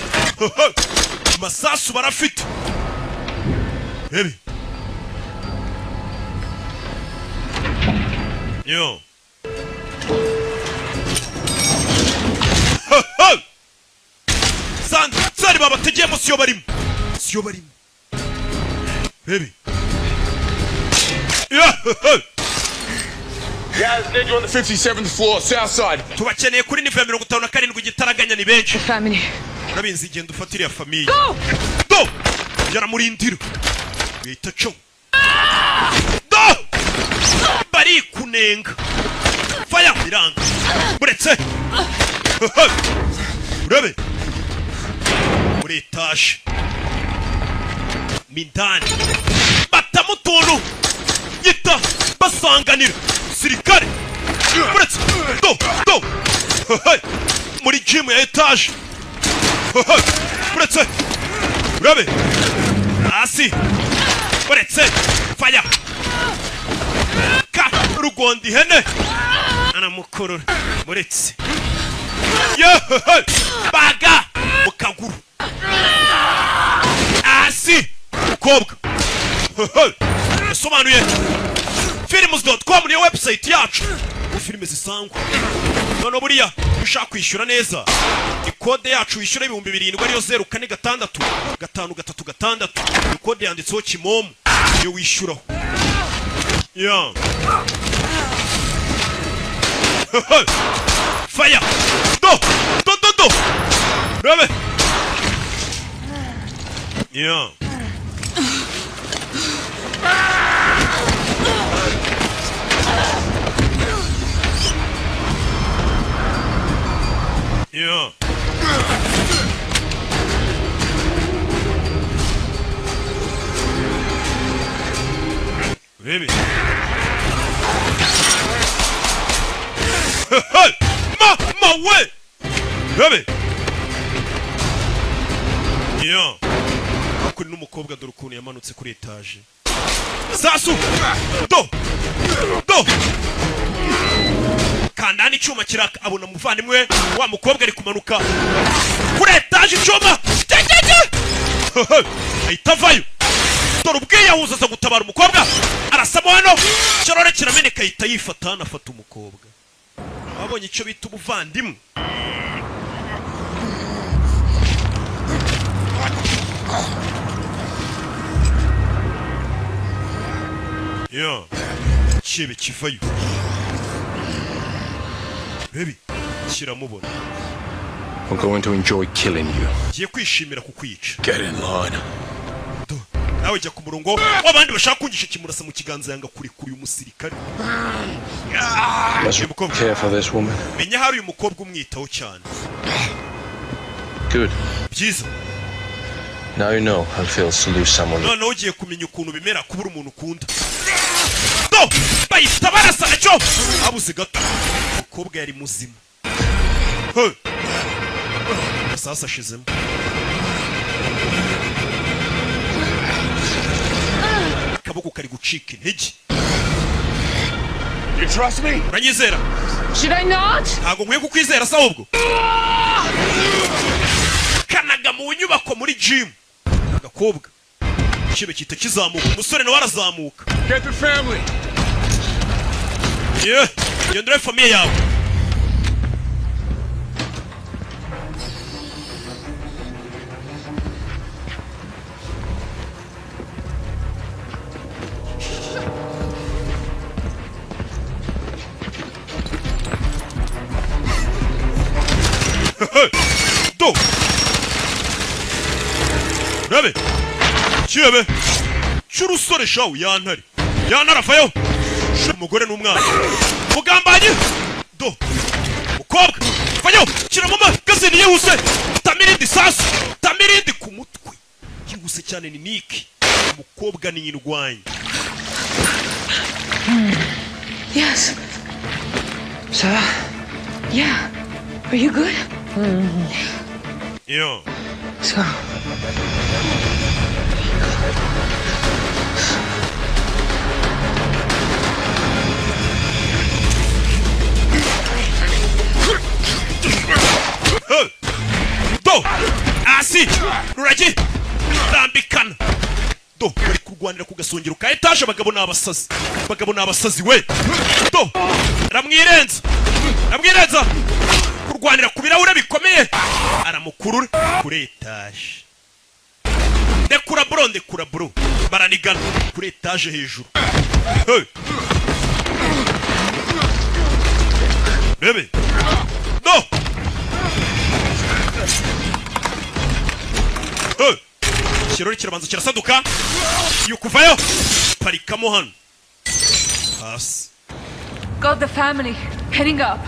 Masasu barafite. Baby. Yo. Sanzari babategeyemo siyo barimo. Siyo barimo. Baby. Yeah.
Guys, need you on the 57th floor, south side.
Tubakeneye kuri nivo ya 57 igitaraganya ni benshi.
Family.
Urabizi genda ufatire ya famille. Go! Yaramurindira. Bita cyo. Do! Bari kunenga. Fire biranga. Buretse. Urabe. Muri etage. Mindani. Batamutuntu. Yita basanganira. Sirikare. Buretse. Do! Do! Muri gym ya etage. Buretse. Urabe. Hasi. Buretse. Fire. Ka rugondi hene. Anamukurura. Buretse. Yo! Baga mukaguru. Hasi. Mukobwa. Yasobanuye. Films.com niyo website yacu. Filime zisangwa. None buriya ushaka kwishyura neza ikode yacu wishyura 7000 ariyo 046 536. Ikode yanditseho Kimomo iyo wishyuraho. Yeah. Fire! Do! Do do do! Rabe! Yeah. Yeah. Baby. Ma we. Baby. Yeah. Akuri n'umukobwa dore ukuntu yamanutse kuri etage. Sasu. Do. Do. Kandani icyuma kiraka abona muvandimwe wa mukobwa ari kumanuka kuri etage icyuma ahita avayo. Dore ubwiyahuza aza gutabara umukobwa arasamo hano kirore kirameneka ahita yifata anafata umukobwa. Abonye icyo bita ubuvandimwe. Yo kibe kivayo. Baby, kiramubona.
I'm going to enjoy killing you.
Ngiye kwishimira kukwica.
Get in line.
Nawe jya ku murongo w'abandi bashaka kungisha kimurasa mu kiganza yanga kuri kuri umusirikare.
Care for this woman.
Menya hari uyu mukobwa umwitaho cyane.
Good.
Byiza.
Now you know how it feels to lose someone.
Noneho ugiye kumenya ukuntu bimera kubura umuntu ukunda. Do! Bahita barasa nacyo. Abuze gato. Umukobwa yari muzima. Hey! Sasa ashizemo. Akaboko kari gucika intege.
You trust me?
Uranyizera?
Should I not?
Ntabwo nkwiye kukwizera se ahubwo? Kanaga mu nyubako muri gym, agakobwa kibe kita kizamuka, umusore nawe arazamuka.
Get the family.
Yeah, genda urebe famille yawe. Do Rabe Kibe cy'urusore shawu yantare yantare avayo. Umugore n'umwana mugambanye do mukobwa vayo kira mama gazini yihuse tamirindi sasu tamirindi ku mutwe yihuse cyane ni Nick. Umukobwa ni indwanyi.
Yes. Ça va? Yeah. Are you good?
Yeah.
Let's go.
Do asi ruragi rambikana do bari kurwanira ku gasongero ka etaje. Abagabo n'abasazi, abagabo n'abasazi we do ramwirenza ramwirenza kurwanira ku birahure bikomeye aramukurura kuri etaje. Ndekura bro, ndekura bro, baranigana kuri etaje hejuru. Hey. Bebe no. Hey. Ikirori kirabanza kirasaduka yukuvayo parikamo hano hasi.
Got the family heading up.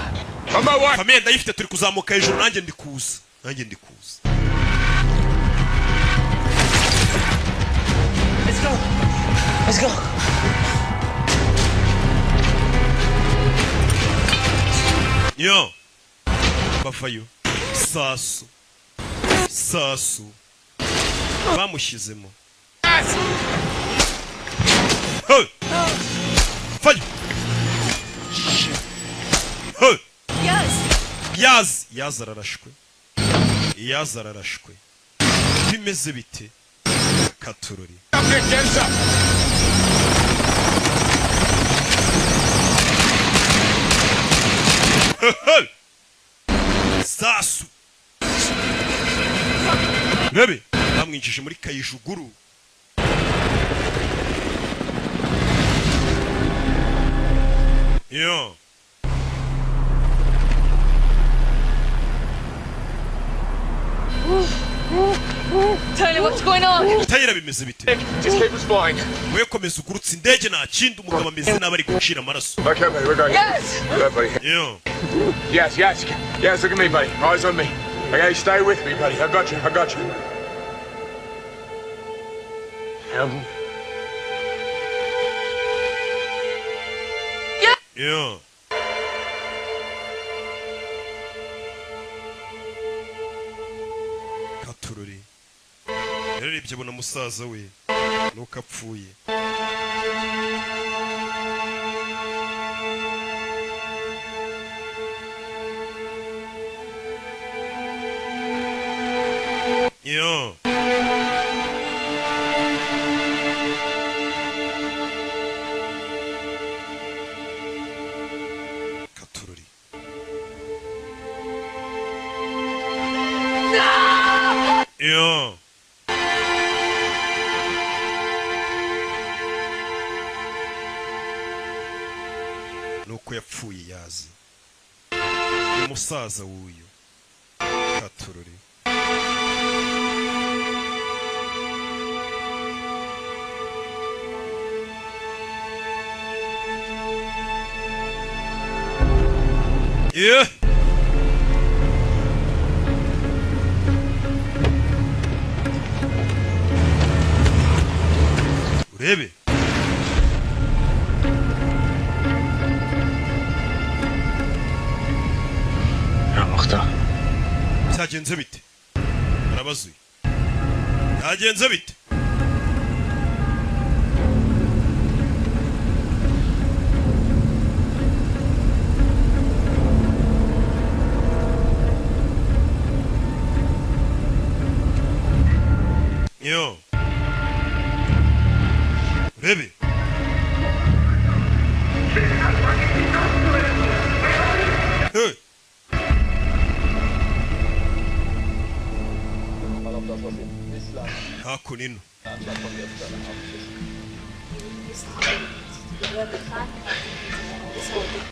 Famille ndayifite turi kuzamuka hejuru, nanjye ndi kuza, nanjye ndi kuza.
Let's go. Let's go.
Yo bavayo sasu sasu bamushyizemo. Hey! Fayo! Hey!
Yes.
Yaz, Yaz ararashwe. Yaz ararashwe. Bimeze bite? Katurori. Hey! Sasu. Rebe, bamwinjije muri kayijuguru. Yo.
Tyler, what's going on?
Tyler bimeze bite?
Just keep us flying.
We komeza ugurutse indege nta kindi umugabo ameze nabi ari gucira amaraso.
Okay, buddy, we're going.
Yes.
Go, buddy.
Yo.
Yes, yes. Yes, look at me, buddy. Eyes on me. Okay, stay with me, buddy. I got you. I got you.
Yeah. Katururi. Yararebye abona musaza we nuko apfuye. Yo. Katururi. Yo. Nuko yapfuye yazi. Umusaza w'uyu. Katururi. Yeah. Urebe. Byagenze bite? Arabazuye. Byagenze bite? Yo urebe. Hey. Hakuno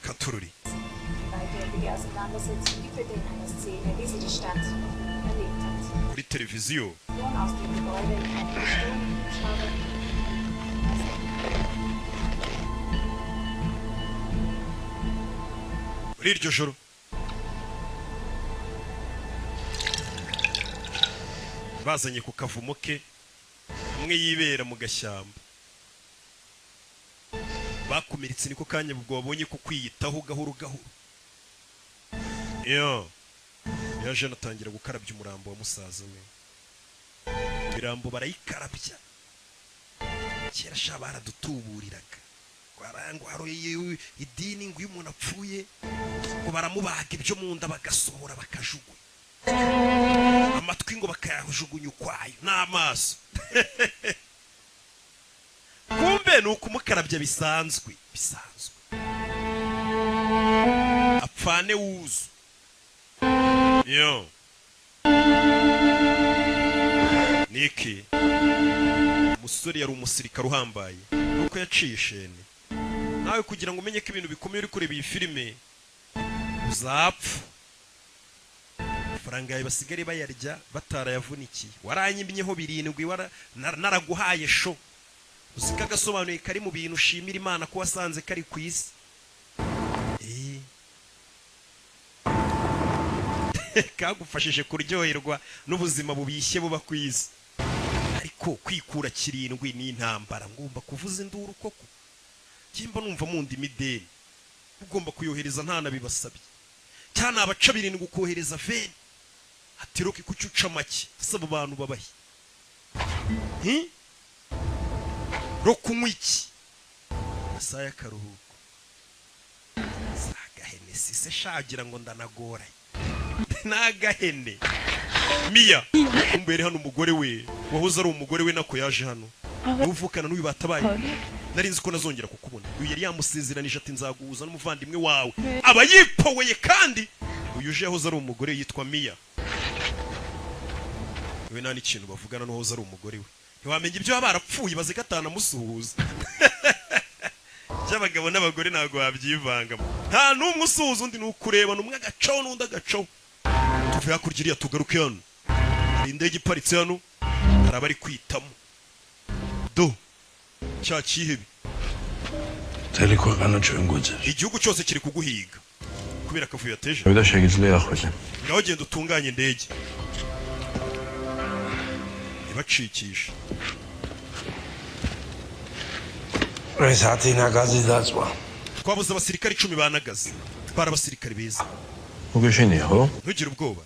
Katururi. Kuri televiziyo muri iryo joro bazanye ku kavumo ke umwe yibera mu gashyamba bakumiritse niko kanya ubwo babonye ko kwiyitaho gahoro gahoro. Yo yaje anatangira gukarabya umurambo wa musaza we. Imirambo barayikarabya kera sha baradutuburiraga ngo hari idini ngo iyo umuntu apfuye ngo baramubaga ibyo mu nda bagasohora bakajugunya amatwi ngo bakayajugunya ukwayo n'amaso. Kumbe ni ukumukarabya bisanzwe bisanzwe apfane wuzu. Yo Niki umusore yari umusirikare uhambaye nuko yaciye ishene. Nawe kugira ngo umenye ko ibintu bikomeye uri kureba iyi filime uzapfa. Amafaranga yawe basigare bayarya batarayavunikiye. Waranyimyeho 7 naraguhaye sho. Uzika gasobanuye kari mu bintu ushimira Imana ko wasanze kari ku isi. Kagufashije kuryoherwa n'ubuzima bubishye buba ku isi. Ariko kwikura 7 ni intambara ngomba kuvuza induru koko. Kimba numva mu ndimi ideni ugomba kuyohereza nta nabibasabye cyane abaca 7 kohereza veni atiroke kucuca make saba abantu babahi ro kunywa iki saya karuhuko sagahene sise shagira ngo ndanagora nagahene. Mia umbere hano umugore we wahoze ari umugore we nako yaje hano uvukana n'uyu batabaye nari nzi ko nazongera kukubona. Uyu yari yamusezeranije ati nzaguhuza n'umuvandimwe wawe aba yipoweye kandi uyu uje yahoze ari umugore yitwa Mia. We nta n'ikintu bavugana n'uwahoze ari umugore we ntiwamenya ibyo baba barapfuye baze gatana musuhuza. By'abagabo n'abagore ntabwo babyivangamo nta n'umwe usuhuza undi nukureba n'umwe agacaho n'undi agacaho. Tuve hakurya iriya tugaruke hano hari indege iparitse hano hari abari kwitamo do cya kihebe. Igihugu cyose kiri kuguhiga kubera akavuyo yateje. Ngaho genda utunganye indege ibacikisha. Twabuze abasirikare 10 ba Nagazi twara abasirikare beza. Ntugire ubwoba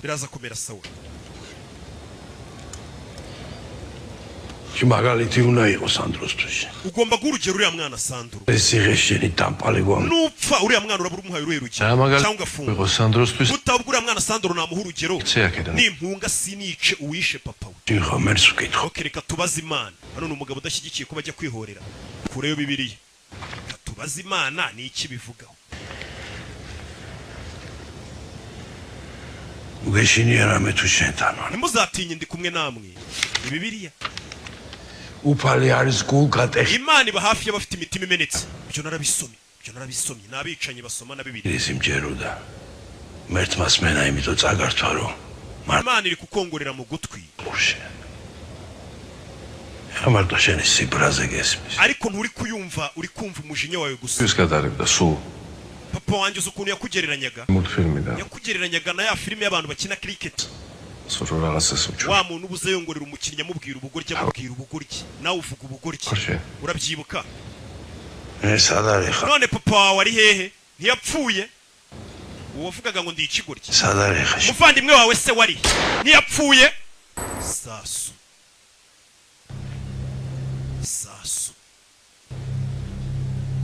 biraza kumera sawa. Ugomba guha urugero uriya mwana Sandro. Nupfa uriya mwana urabura umuhaye uruhe rugero cyangwa ugafunga. Utabwo uriya mwana Sandro namuha urugero nimpunga sinice uwishe papa we. Okay, reka tubaze Imana. Hano ni umugabo udashyigikiye ko bajya kwihorera kureyo Bibiliya. Reka tubaze Imana ni iki bivugaho. Ntimuzatinye ndi kumwe namwe. Ni Bibiliya. Imana iba hafi y'abafite imitima imenetse. Ibyo narabisomye, ibyo narabisomye. N'abicanyi basoma na Bibiliya. Imana iri kukongorera mu gutwi. Ariko nturi kuyumva, uri kumva umujinya wawe gusa. Papa wanjye uzi ukuntu yakugereranyaga? Yakugereranyaga na ya filime y'abantu bakina cricket. Wa muntu ubuze yongorera umukinnyi amubwira ubugoryi amubwira ubugoryi nawe uvuga ubugoryi. Urabyibuka? None papa wawe ari hehe? Ntiyapfuye? Uwavugaga ngo ndi ikigoryi. Umuvandimwe wawe se wari ntiyapfuye? Sasu sasu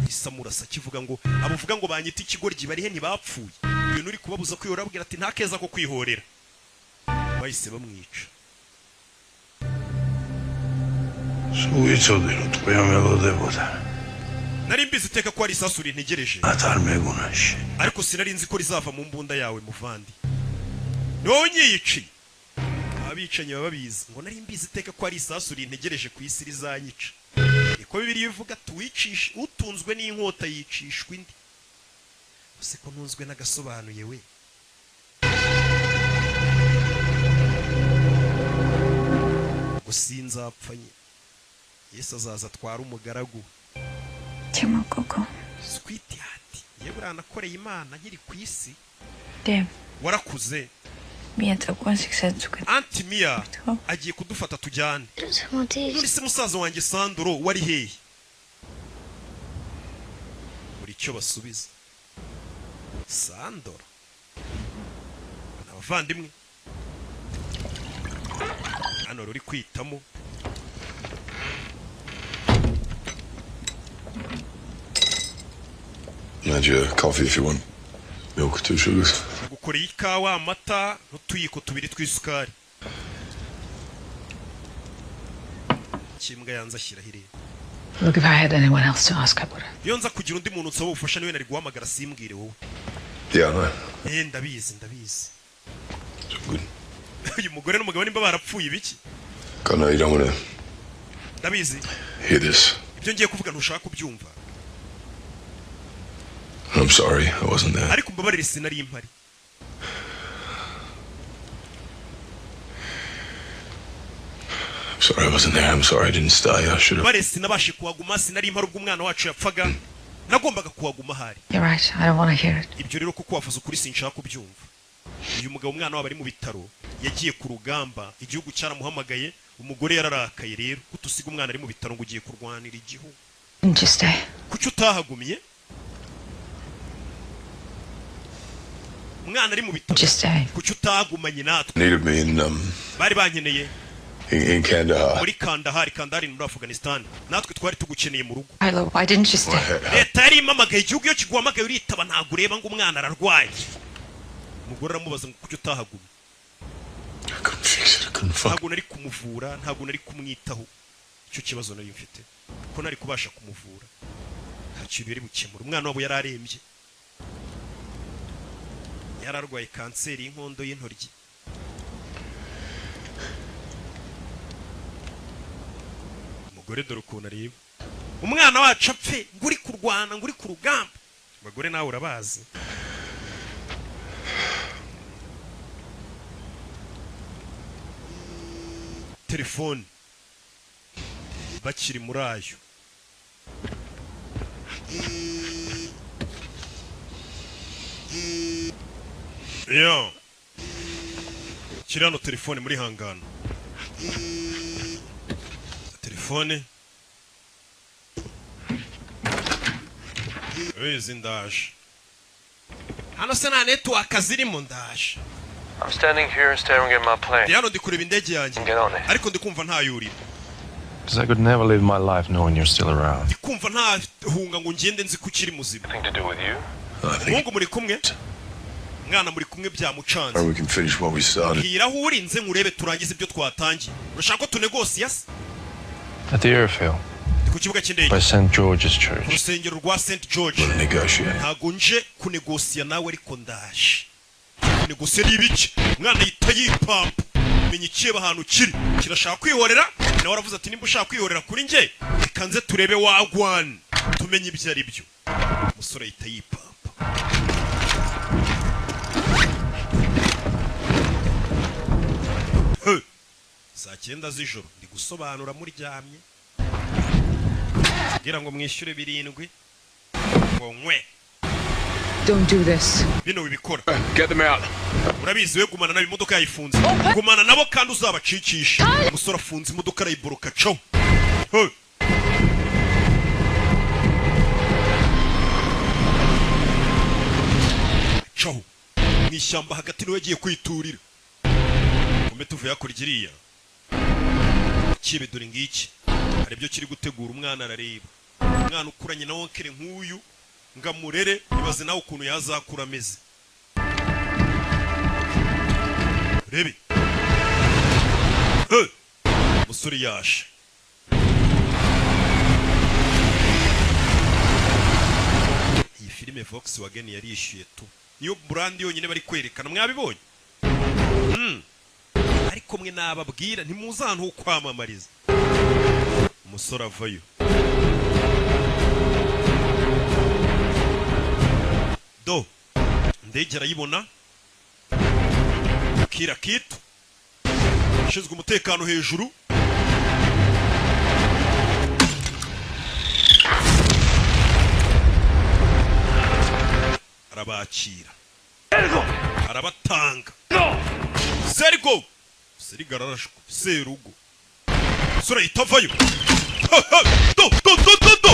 Isamurasa kivuga ngo abuvuga ngo banyita ikigoryi bari he ntibapfuye. Ibintu uri kubabuza kwihora abwira ati nta keza ko kwihorera. Bahise bamwica.
Სულ ვიცოდი, რომ ტყვია მელოდებოდა.
Nari mbizi iteka ko hari isasu rintegereje.
მათ არ მეგონა შენ.
Ariko sinari nzi ko rizava mu mbunda yawe, muvandi. Ni wowe unyiyiciye. Abicanyi baba babizi ngo nari mbizi iteka ko hari isasu rintegereje ku isi rizanyica. Niko Bibiliya ivuga, tuwicishe utunzwe n'inkota yicishwa indi. Use ko ntunzwe n'agasobanuye we. Gusinzapfanye Yesu azaza atwara umugaragu.
ჩემო გოგო.
Sweetheart, yewe uranakoreye Imana nkiri ku isi.
Dem.
Warakuze.
მია წაგვანს იქ სადაც უკვე.
Auntie Mia agiye kudufata tujyane. None se musaza wanjye Sandro wari hehe? Buri icyo basubiza, Sandro ni abavandimwe. Hano ruri kwitamo.
Had your coffee if you want. Milk, two sugars.
Gukoreye ikawa, amata n'utuyiko tubiri tw'isukari. Kimbwa yanze ashyiraho irebe.
Look, if I had anyone else to ask, I would have.
Iyo nza kugira undi muntu nsaba ubufasha, niwe nari guhamagara, simbwire wowe.
Yeah, I know.
Eh, ndabizi, ndabizi.
Good.
Uyu mugore n'umugabo nimba barapfuye ibiki.
God, no, you don't want to
Ndabizi.
hear this.
Ibyo ngiye kuvuga ntushaka kubyumva.
I'm sorry, I wasn't there.
Ariko mbabarire, sinari impari.
I'm sorry I wasn't there. I'm sorry I didn't stay. I should have.
Mbabarire, sinabashe kuhaguma, sinari impari ubwo umwana wacu yapfaga. Nagombaga kuhaguma ahari.
You're right. I don't want to hear it.
Ibyo rero kuko wavuze ukuri, sinshaka kubyumva. Uyu mugabo, umwana wabo ari mu bitaro, yagiye ku rugamba, igihugu cyaramuhamagaye. Umugore yararakaye rero, kutusiga umwana ari mu bitaro ngo ugiye kurwanira igihugu.
Didn't you stay?
Kuki utahagumye umwana ari mu bitaro?
Just stay.
Kuki utahagumanye natwe?
Needed me in
Bari bankeneye
in Kandahar.
muri Kandahar. Kandahar ni muri Afghanistan. Natwe twari tugukeneye mu rugo.
Tyler, why didn't you stay?
Leta yari impamagaye. Igihugu iyo kiguhamagaye uritaba, ntabwo ureba ngo umwana ararwaye. Umugore aramubaza ngo kuki utahagumye? Ntabwo nari kumuvura, ntabwo nari kumwitaho. Icyo kibazo nari mfite ko nari kubasha kumuvura, nta kintu yari bukemura. Umwana wabo yari arembye, yari arwaye kanseri y'inkondo y'intoryi. Umugore dore ukuntu areba, umwana wacu apfe ngo uri kurwana, ngo uri ku rugamba. Abagore nawe urabazi. Telefone bakiri muri ayo. Yo, kiri hano telefone muri hangano, telefone wizi. Ndaje hano se, nta network zirimo, ndaje.
I'm standing here staring at my plane.
Ndi hano, ndi kureba indege yanjye.
Get on it.
Ariko ndi kumva ntayurira.
Because I could never live my life knowing you're still around.
Ndi kumva ntahunga ngo ngende nzi ko ukiri muzima.
Nothing to do with you.
Umuhungu muri kumwe, mwana muri kumwe, byamucanze.
We can finish what we started.
Bwira aho uri nze nkurebe turangize ibyo twatangiye. Urashaka ko tunegosiya se?
At the airfield.
Ndi ku kibuga cy'indege.
By St. George's
Ku
Church.
rusengero rwa St George.
Negotiate.
Ntabwo nje kunegosiya nawe, ariko ndaje. Kunegosiya ni ibiki? Umwana yita yipampa, menya ikireba ahantu kiri kirashaka kwihorera. Nawe aravuze ati nimba ushaka kwihorera kuri njye, reka nze turebe wagwan, tumenye ibyo ari byo. Umusore yita yipampa. He! Saa 9 z'ijoro, ndi gusobanura muryamye kugira ngo mwishyure 7 ngo nkwe.
Don't do this.
Bino wibikora.
Get them out.
Urabizi we, gumana nabo, imodoka yayifunze, gumana nabo kandi uzabacikisha. Umusore afunze imodoka, arayiboroka caho. He! Caho mu ishyamba hagati, niwe yagiye kwiturira. Kumbe tuvuye hakurya iriya kibe, dore ngiki, hari ibyo kiri gutegura. Umwana arareba, umwana ukuranye na wonkere nk'uyu ngo amurere, ibaze nawe ukuntu yazakura ameze. Rebe. He! Umusore yaje. Filime Volkswagen yarishyuye tu, niyo brand yonyine bari kwerekana, mwabibonye. Ariko mwe nababwira ntimuzi ahantu ho kwamamariza. Umusore avayo, do indege arayibona. Kira kitu ushinzwe umutekano hejuru. Arabakira, arabatanga. Sergo, Sergo ararashwe. Serugo sura itavayo. Do do do do do.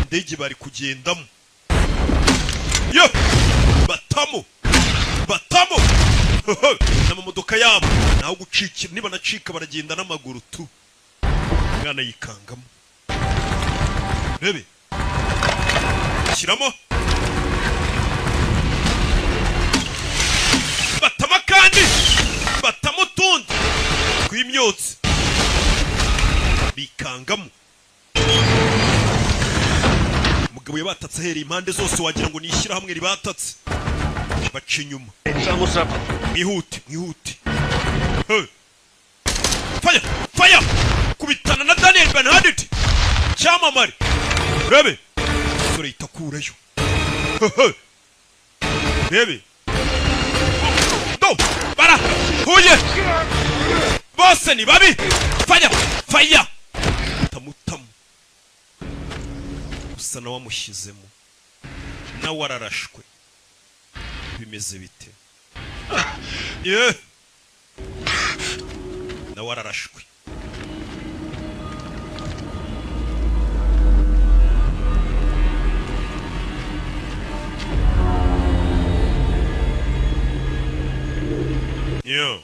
Indege bari kugendamo. Yo batamo, batamo n'amamodoka yabo, naho gucikira niba nacika baragenda n'amaguru tu. Umwana yikangamo. Rebe shyiramo, batama kandi batamo utundi tw'imyotsi, bikangamo. Umugabo yabatatse ahereye impande zose, wagira ngo ni ishyirahamwe ribatatse. Baca inyuma, mwihute mwihute. Fire fire, kubitana na Daniel Bernhardt cyamamare. Rebe sore itakurayo. Rebe do bara huye bose ni babi. Fire fire, tamutamu gusa nawe amushyizemo, nawe ararashwe. Bimeze bite? Ye nawe ararashwe. Yo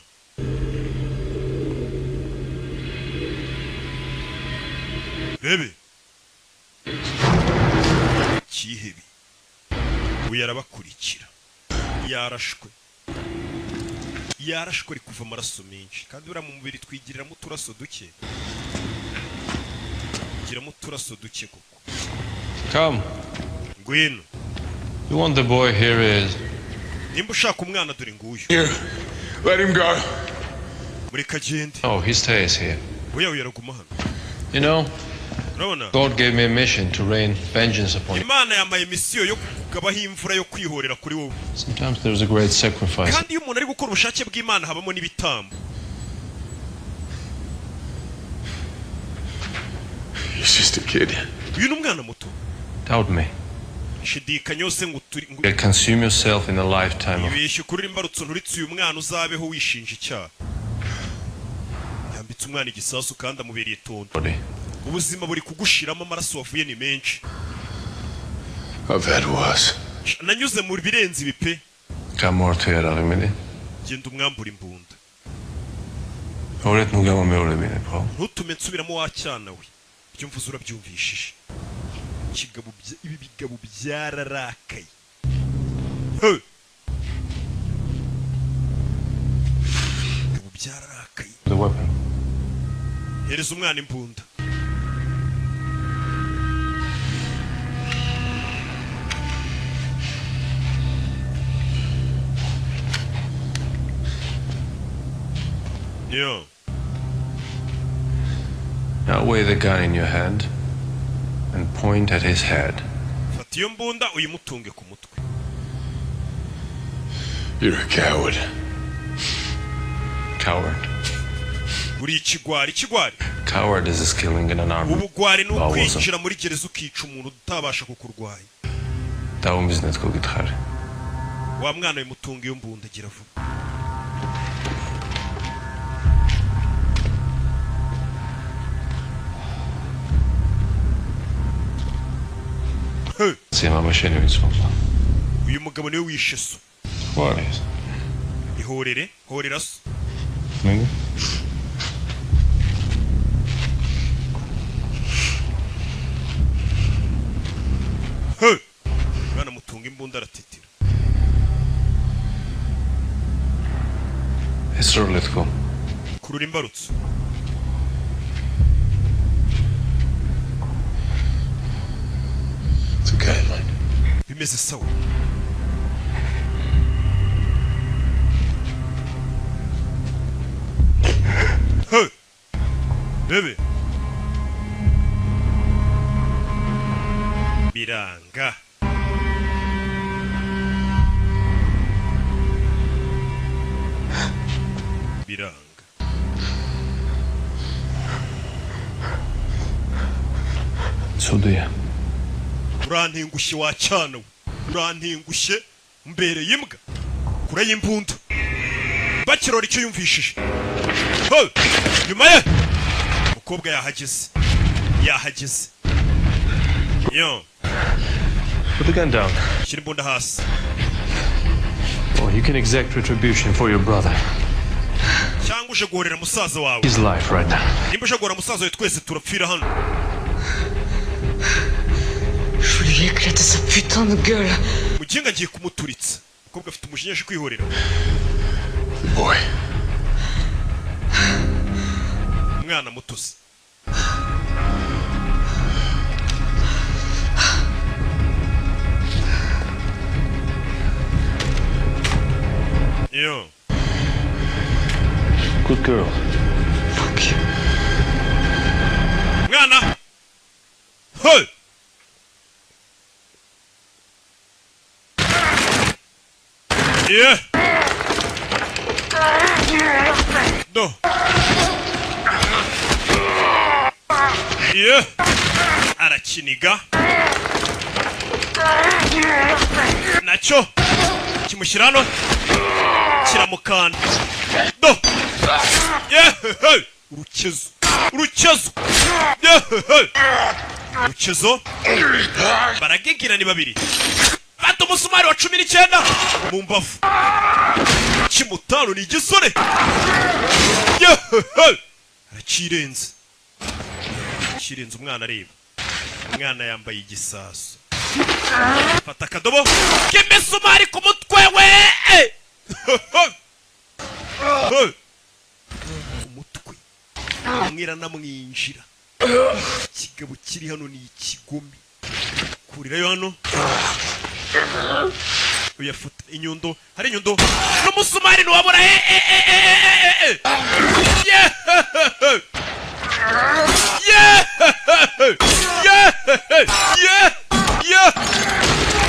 bebe kihebi uyu arabakurikira. Yarashwe, yarashwe ari kuva amaraso menshi, kandi buriya mu mubiri twigiriramo uturaso duke, giramo uturaso duke koko.
Come.
Ngwino.
You want the boy here is.
Nimba ushaka umwana dore nguyu.
Here. Let him go.
Mureka agende.
Oh, he stays here.
Oya oya, araguma hano.
You know,
Urabona?
God gave me a mission to rain vengeance upon you.
Imana yampaye misiyo yo kugabaho imvura yo kwihorera kuri wowe.
Sometimes there's a great sacrifice.
Kandi iyo umuntu ari gukora ubushake bw'Imana habamo n'ibitambo.
He's just a kid.
Uyu ni umwana muto.
Doubt me.
Shidikanya yose ngo turi
You consume yourself in a lifetime of
ibeshye kuri imbarutso nturitse uyu mwana uzabeho wishinja icyaha. Yambitse umwana igisasu kandi amubereye itondo.
body.
Ubuzima buri kugushiramo, amaraso wavuye ni menshi.
I've had worse.
Nanyuze mu birenze ibi pe.
გამორთიერაღიმილი.
Genda umwambura imbunda.
ორეთ ნუ გამომეორებინებ, ხო?
Ntutume nsubiramo wa cyana we. Ibyo mvuze urabyumvishije. Ikigabo ibi bigabo byararakaye. He! Bigabo byararakaye.
The weapon.
Hereza umwana imbunda. Yo.
Now weigh the gun in your hand and point at his head.
Fata iyo mbunda uyimutunge ku mutwe.
You're a coward.
Coward.
Uri ikigwari, ikigwari.
Coward is killing in an army.
Ubugwari ni ukwinjira muri gereza ukica umuntu utabasha kukurwanya.
დაუმიზნეთ გოგითხარი.
Wa mwana wimutunga iyo mbunda gira vuba.
Მამა შენი ვინც მოვლა.
Uyu mugabo niwe wishe so.
ხო არის?
Ihorere, horera so.
მე?
He! Mwana mutunga imbunda aratitira.
ეს როლე თქო.
Kurura imbarutso.
It's okay, mate.
Bimeze sawa. Hey! Bebe. Biranga. Biranga.
Sudiya.
Urantengushye wa cyana we. Urantengushye mbereye imbwa. Kure y'imbunda. Bakirora icyo yumvishije. Hey! Nyuma ye. Umukobwa yahageze. Yahageze. Yo.
Put the gun down.
Shyira imbunda hasi.
Or you can exact retribution for your brother.
Cyangwa uje guhorera musaza wawe.
His life right now.
Nimba uje guhorera musaza wawe twese turapfira hano.
Je voulais éclater sa putain de gueule.
Muginga ngiye kumuturitsa. Umukobwa afite umujinya aje kwihorera.
Boy.
Umwana muto se. Yo.
Good girl.
Fuck you.
Mwana. Hey! Yeah. No. Yeah. Arakiniga. Nacyo kimushyira hano kiramukanda. Do. Yeah. Hey. Urukezo. Urukezo. Yeah. Hey. Urukezo. Baragigira ni babiri. Fata umusumari wa 19 mu mbavu. Kimutano ni igisore. Yeah. Hey. Arakirenze. Kirenze umwana areba. Umwana yambaye igisasu. Fata akadobo k'imisumari ku mutwe we. Umutwe mwiranamwinjira. Ikigabo kiri hano ni ikigome. Kurirayo hano. Uyafata inyundo, hari inyundo n'umusumari ntiwabura. Yeah! Yeah! Yeah! Yeah! Yeah!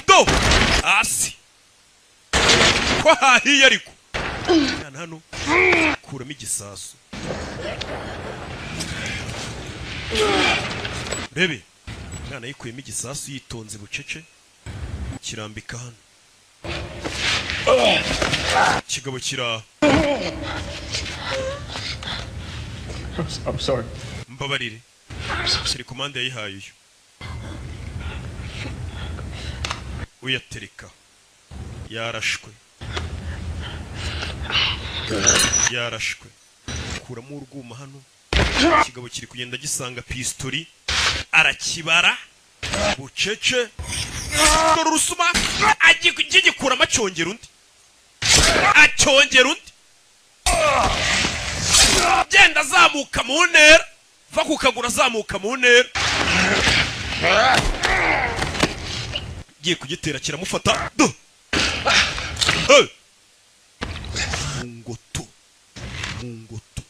Do! Hasi. Ko hahiye ariko. Mwana hano kuramo igisasu. Rebe, mwana yikuyemo igisasu yitonze bucece kirambika hano. Kigabo kira.
I'm sorry.
Mbabarire. Telekomande yayihaye uyu. Uyatereka. Yarashwe. Yarashwe. Kuramo urwuma hano. Ikigabo kiri kugenda gisanga pistori arakibara bucece. Dore urusuma agikuramo acyongera undi. Acyongera undi. Genda azamuka mu ntera. Va ku kaguru azamuka mu ntera. Giye kugitera kiramufata. Do. Hey! Mungoto. Mungoto.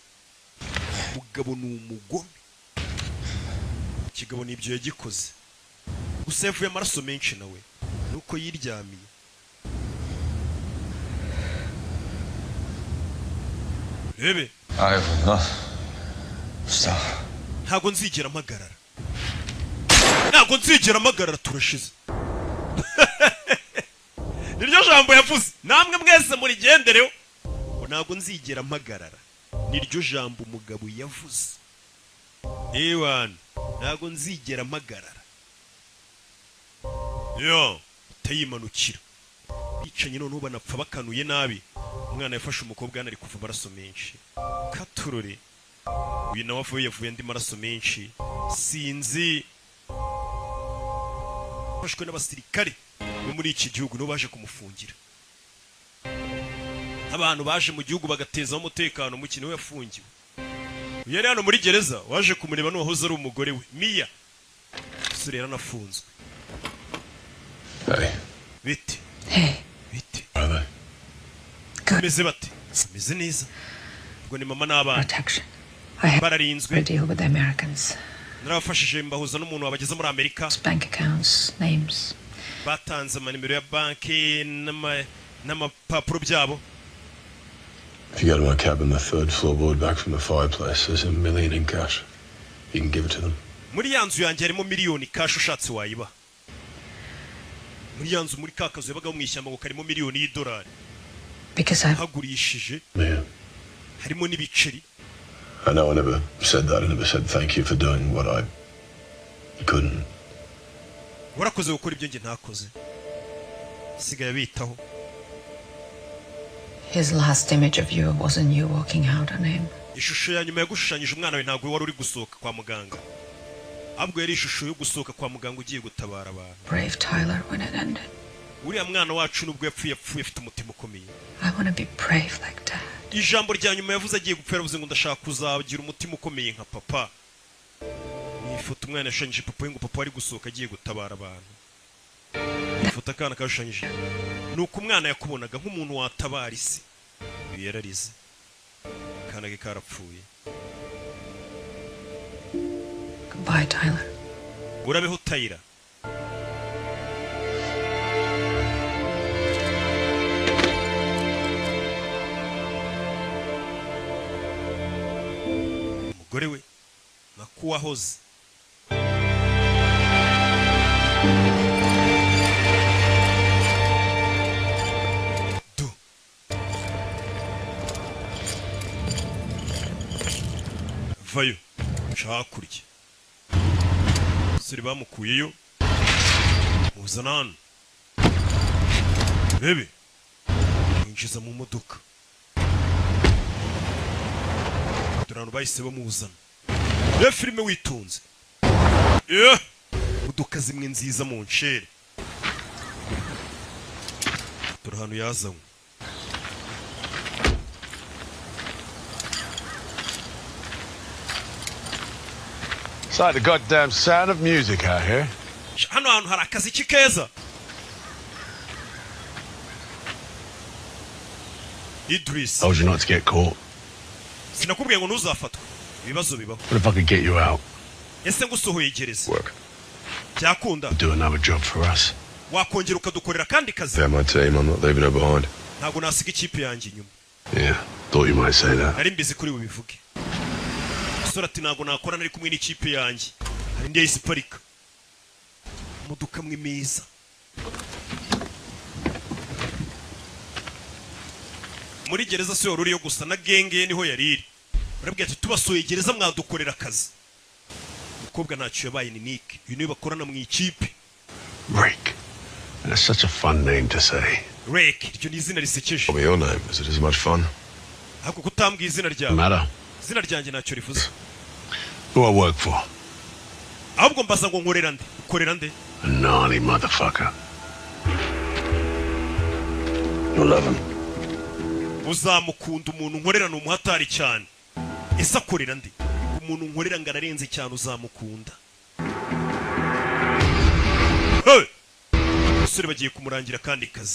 Mugabo ni umugome. Kigabo nibyo yagikoze. Gusa yavuye amaraso menshi nawe. Nuko yiryamiye. Rebe.
I will not stop.
Ntago nzigera mpagarara. Ntago nzigera mpagarara turashize. Niryo jambo yavuze. Namwe mwese murigendereho. Ngo ntago nzigera mpagarara. Niryo jambo umugabo yavuze. Ewan, ntago nzigera mpagarara. Yo, tayimanukira. Bicanye none banapfa bakanuye nabi. Umwana yafashe umukobwa ari kuva amaraso menshi. Katurore. Uyu nawe avuye yavuye andi maraso menshi. Sinzi. Afashwe n'abasirikare bo muri iki gihugu no baje kumufungira. Abantu baje mu gihugu bagateza umutekano mukino we yafungiwe. Uyu yari hano muri gereza waje kumureba n'uwahoze ari umugore we Mia. Sore yaranafunzwe.
Hey.
Bite?
Hey.
Bite?
Are they?
Bameze bate? Bameze neza. Ubwo ni mama n'abana.
Protection. I had
Bararinzwe.
a deal with the Americans.
Narabafashije mbahuza n'umuntu wabageza muri Amerika.
Bank accounts, names.
Batanze amanimero ya banki n'amapapuro byabo.
If you go to my cabin, the third floorboard back from the fireplace, there's 1 million in cash. You can give it to them.
Muri ya nzu yanjye harimo miliyoni cash, ushatse wayiba. Muri ya nzu, muri ka kazu yabagaho mu ishyamba, ngo karimo miliyoni y'idolari.
Because I
Hagurishije.
Yeah.
Harimo n'ibiceri.
I know I never said that. I never said thank you for doing what I couldn't.
Warakoze gukora ibyo njye ntakoze. Sigaye bitaho.
His last image of you wasn't you walking out on him.
Ishusho ya nyuma yagushushanyije umwana we ntabwo wari uri gusohoka kwa muganga, ahubwo yari ishusho yo gusohoka kwa muganga ugiye gutabara abantu.
Brave Tyler when it ended.
Uriya mwana wacu nubwo yapfuye, yapfuye afite umutima ukomeye.
I want to be brave like Dad.
Ijambo rya nyuma yavuze agiye gupfa, yaravuze ngo ndashaka kuzagira umutima ukomeye nka papa. Ni ifoto umwana yashushanyije papa we, ngo papa ari gusohoka agiye gutabara abantu. Ifoto akana kashushanyije ni uko umwana yakubonaga nk'umuntu watabara isi. Uyu yararize, akana ke karapfuye.
Goodbye, Tyler.
Urabeho, Tyler. Umugore we nakuwahoze. Du vayo nca hakurya. Abasore bamukuyeyo, muzana hano bebe, yinjiza mu modoka. Dore ahantu bahise bamuzana. Reba filime witonze. Yeah! Imodoka zimwe nziza mu ncere. Dore ahantu yazanywe.
It's like the goddamn Sound of Music out here.
Hano hantu hari akaziki keza. Idris.
Told you not to get caught.
Sinakubwiye ngo ntuzafatwe? Ibibazo bibaho.
What if I could get you out?
Ese ngusohoye gereza byakunda?
Do another job for us.
Wakongera ukadukorera akandi kazi?
They're my team. I'm not leaving her behind.
Ntabwo nasiga ikipe yanjye inyuma.
Yeah, thought you might say that.
Nari mbizi kuri bubivuge. Umusore ati ntabwo nakora nari kumwe n'ikipe yanjye. Hari indi yahise iparika, imodoka mwe meza muri gereza. Si wari uriyo gusa, na gang ye niho yari iri. Barabwira ati tubasuye gereza, mwadukorera akazi. Umukobwa ntacyo yabaye, ni Nick, uyu niwe bakorana mu ikipe.
Rake. That's such a fun name to say.
Rake, iryo ni izina risekeje.
Tell me your name. Is it as much fun?
Ahubwo kutambwiye izina ryawe?
Matter.
Izina ryanjye ntacyo rivuze.
Who I work for?
Ahubwo mbaza ngo nkorera nde? Ukorera nde?
A gnarly motherfucker. You'll love him.
Uzamukunda. Umuntu nkorera ni umuhatari cyane. Ese akorera nde? Umuntu nkorera ngo ararenze cyane, uzamukunda. Hey! Umusore bagiye kumurangira akandi kazi.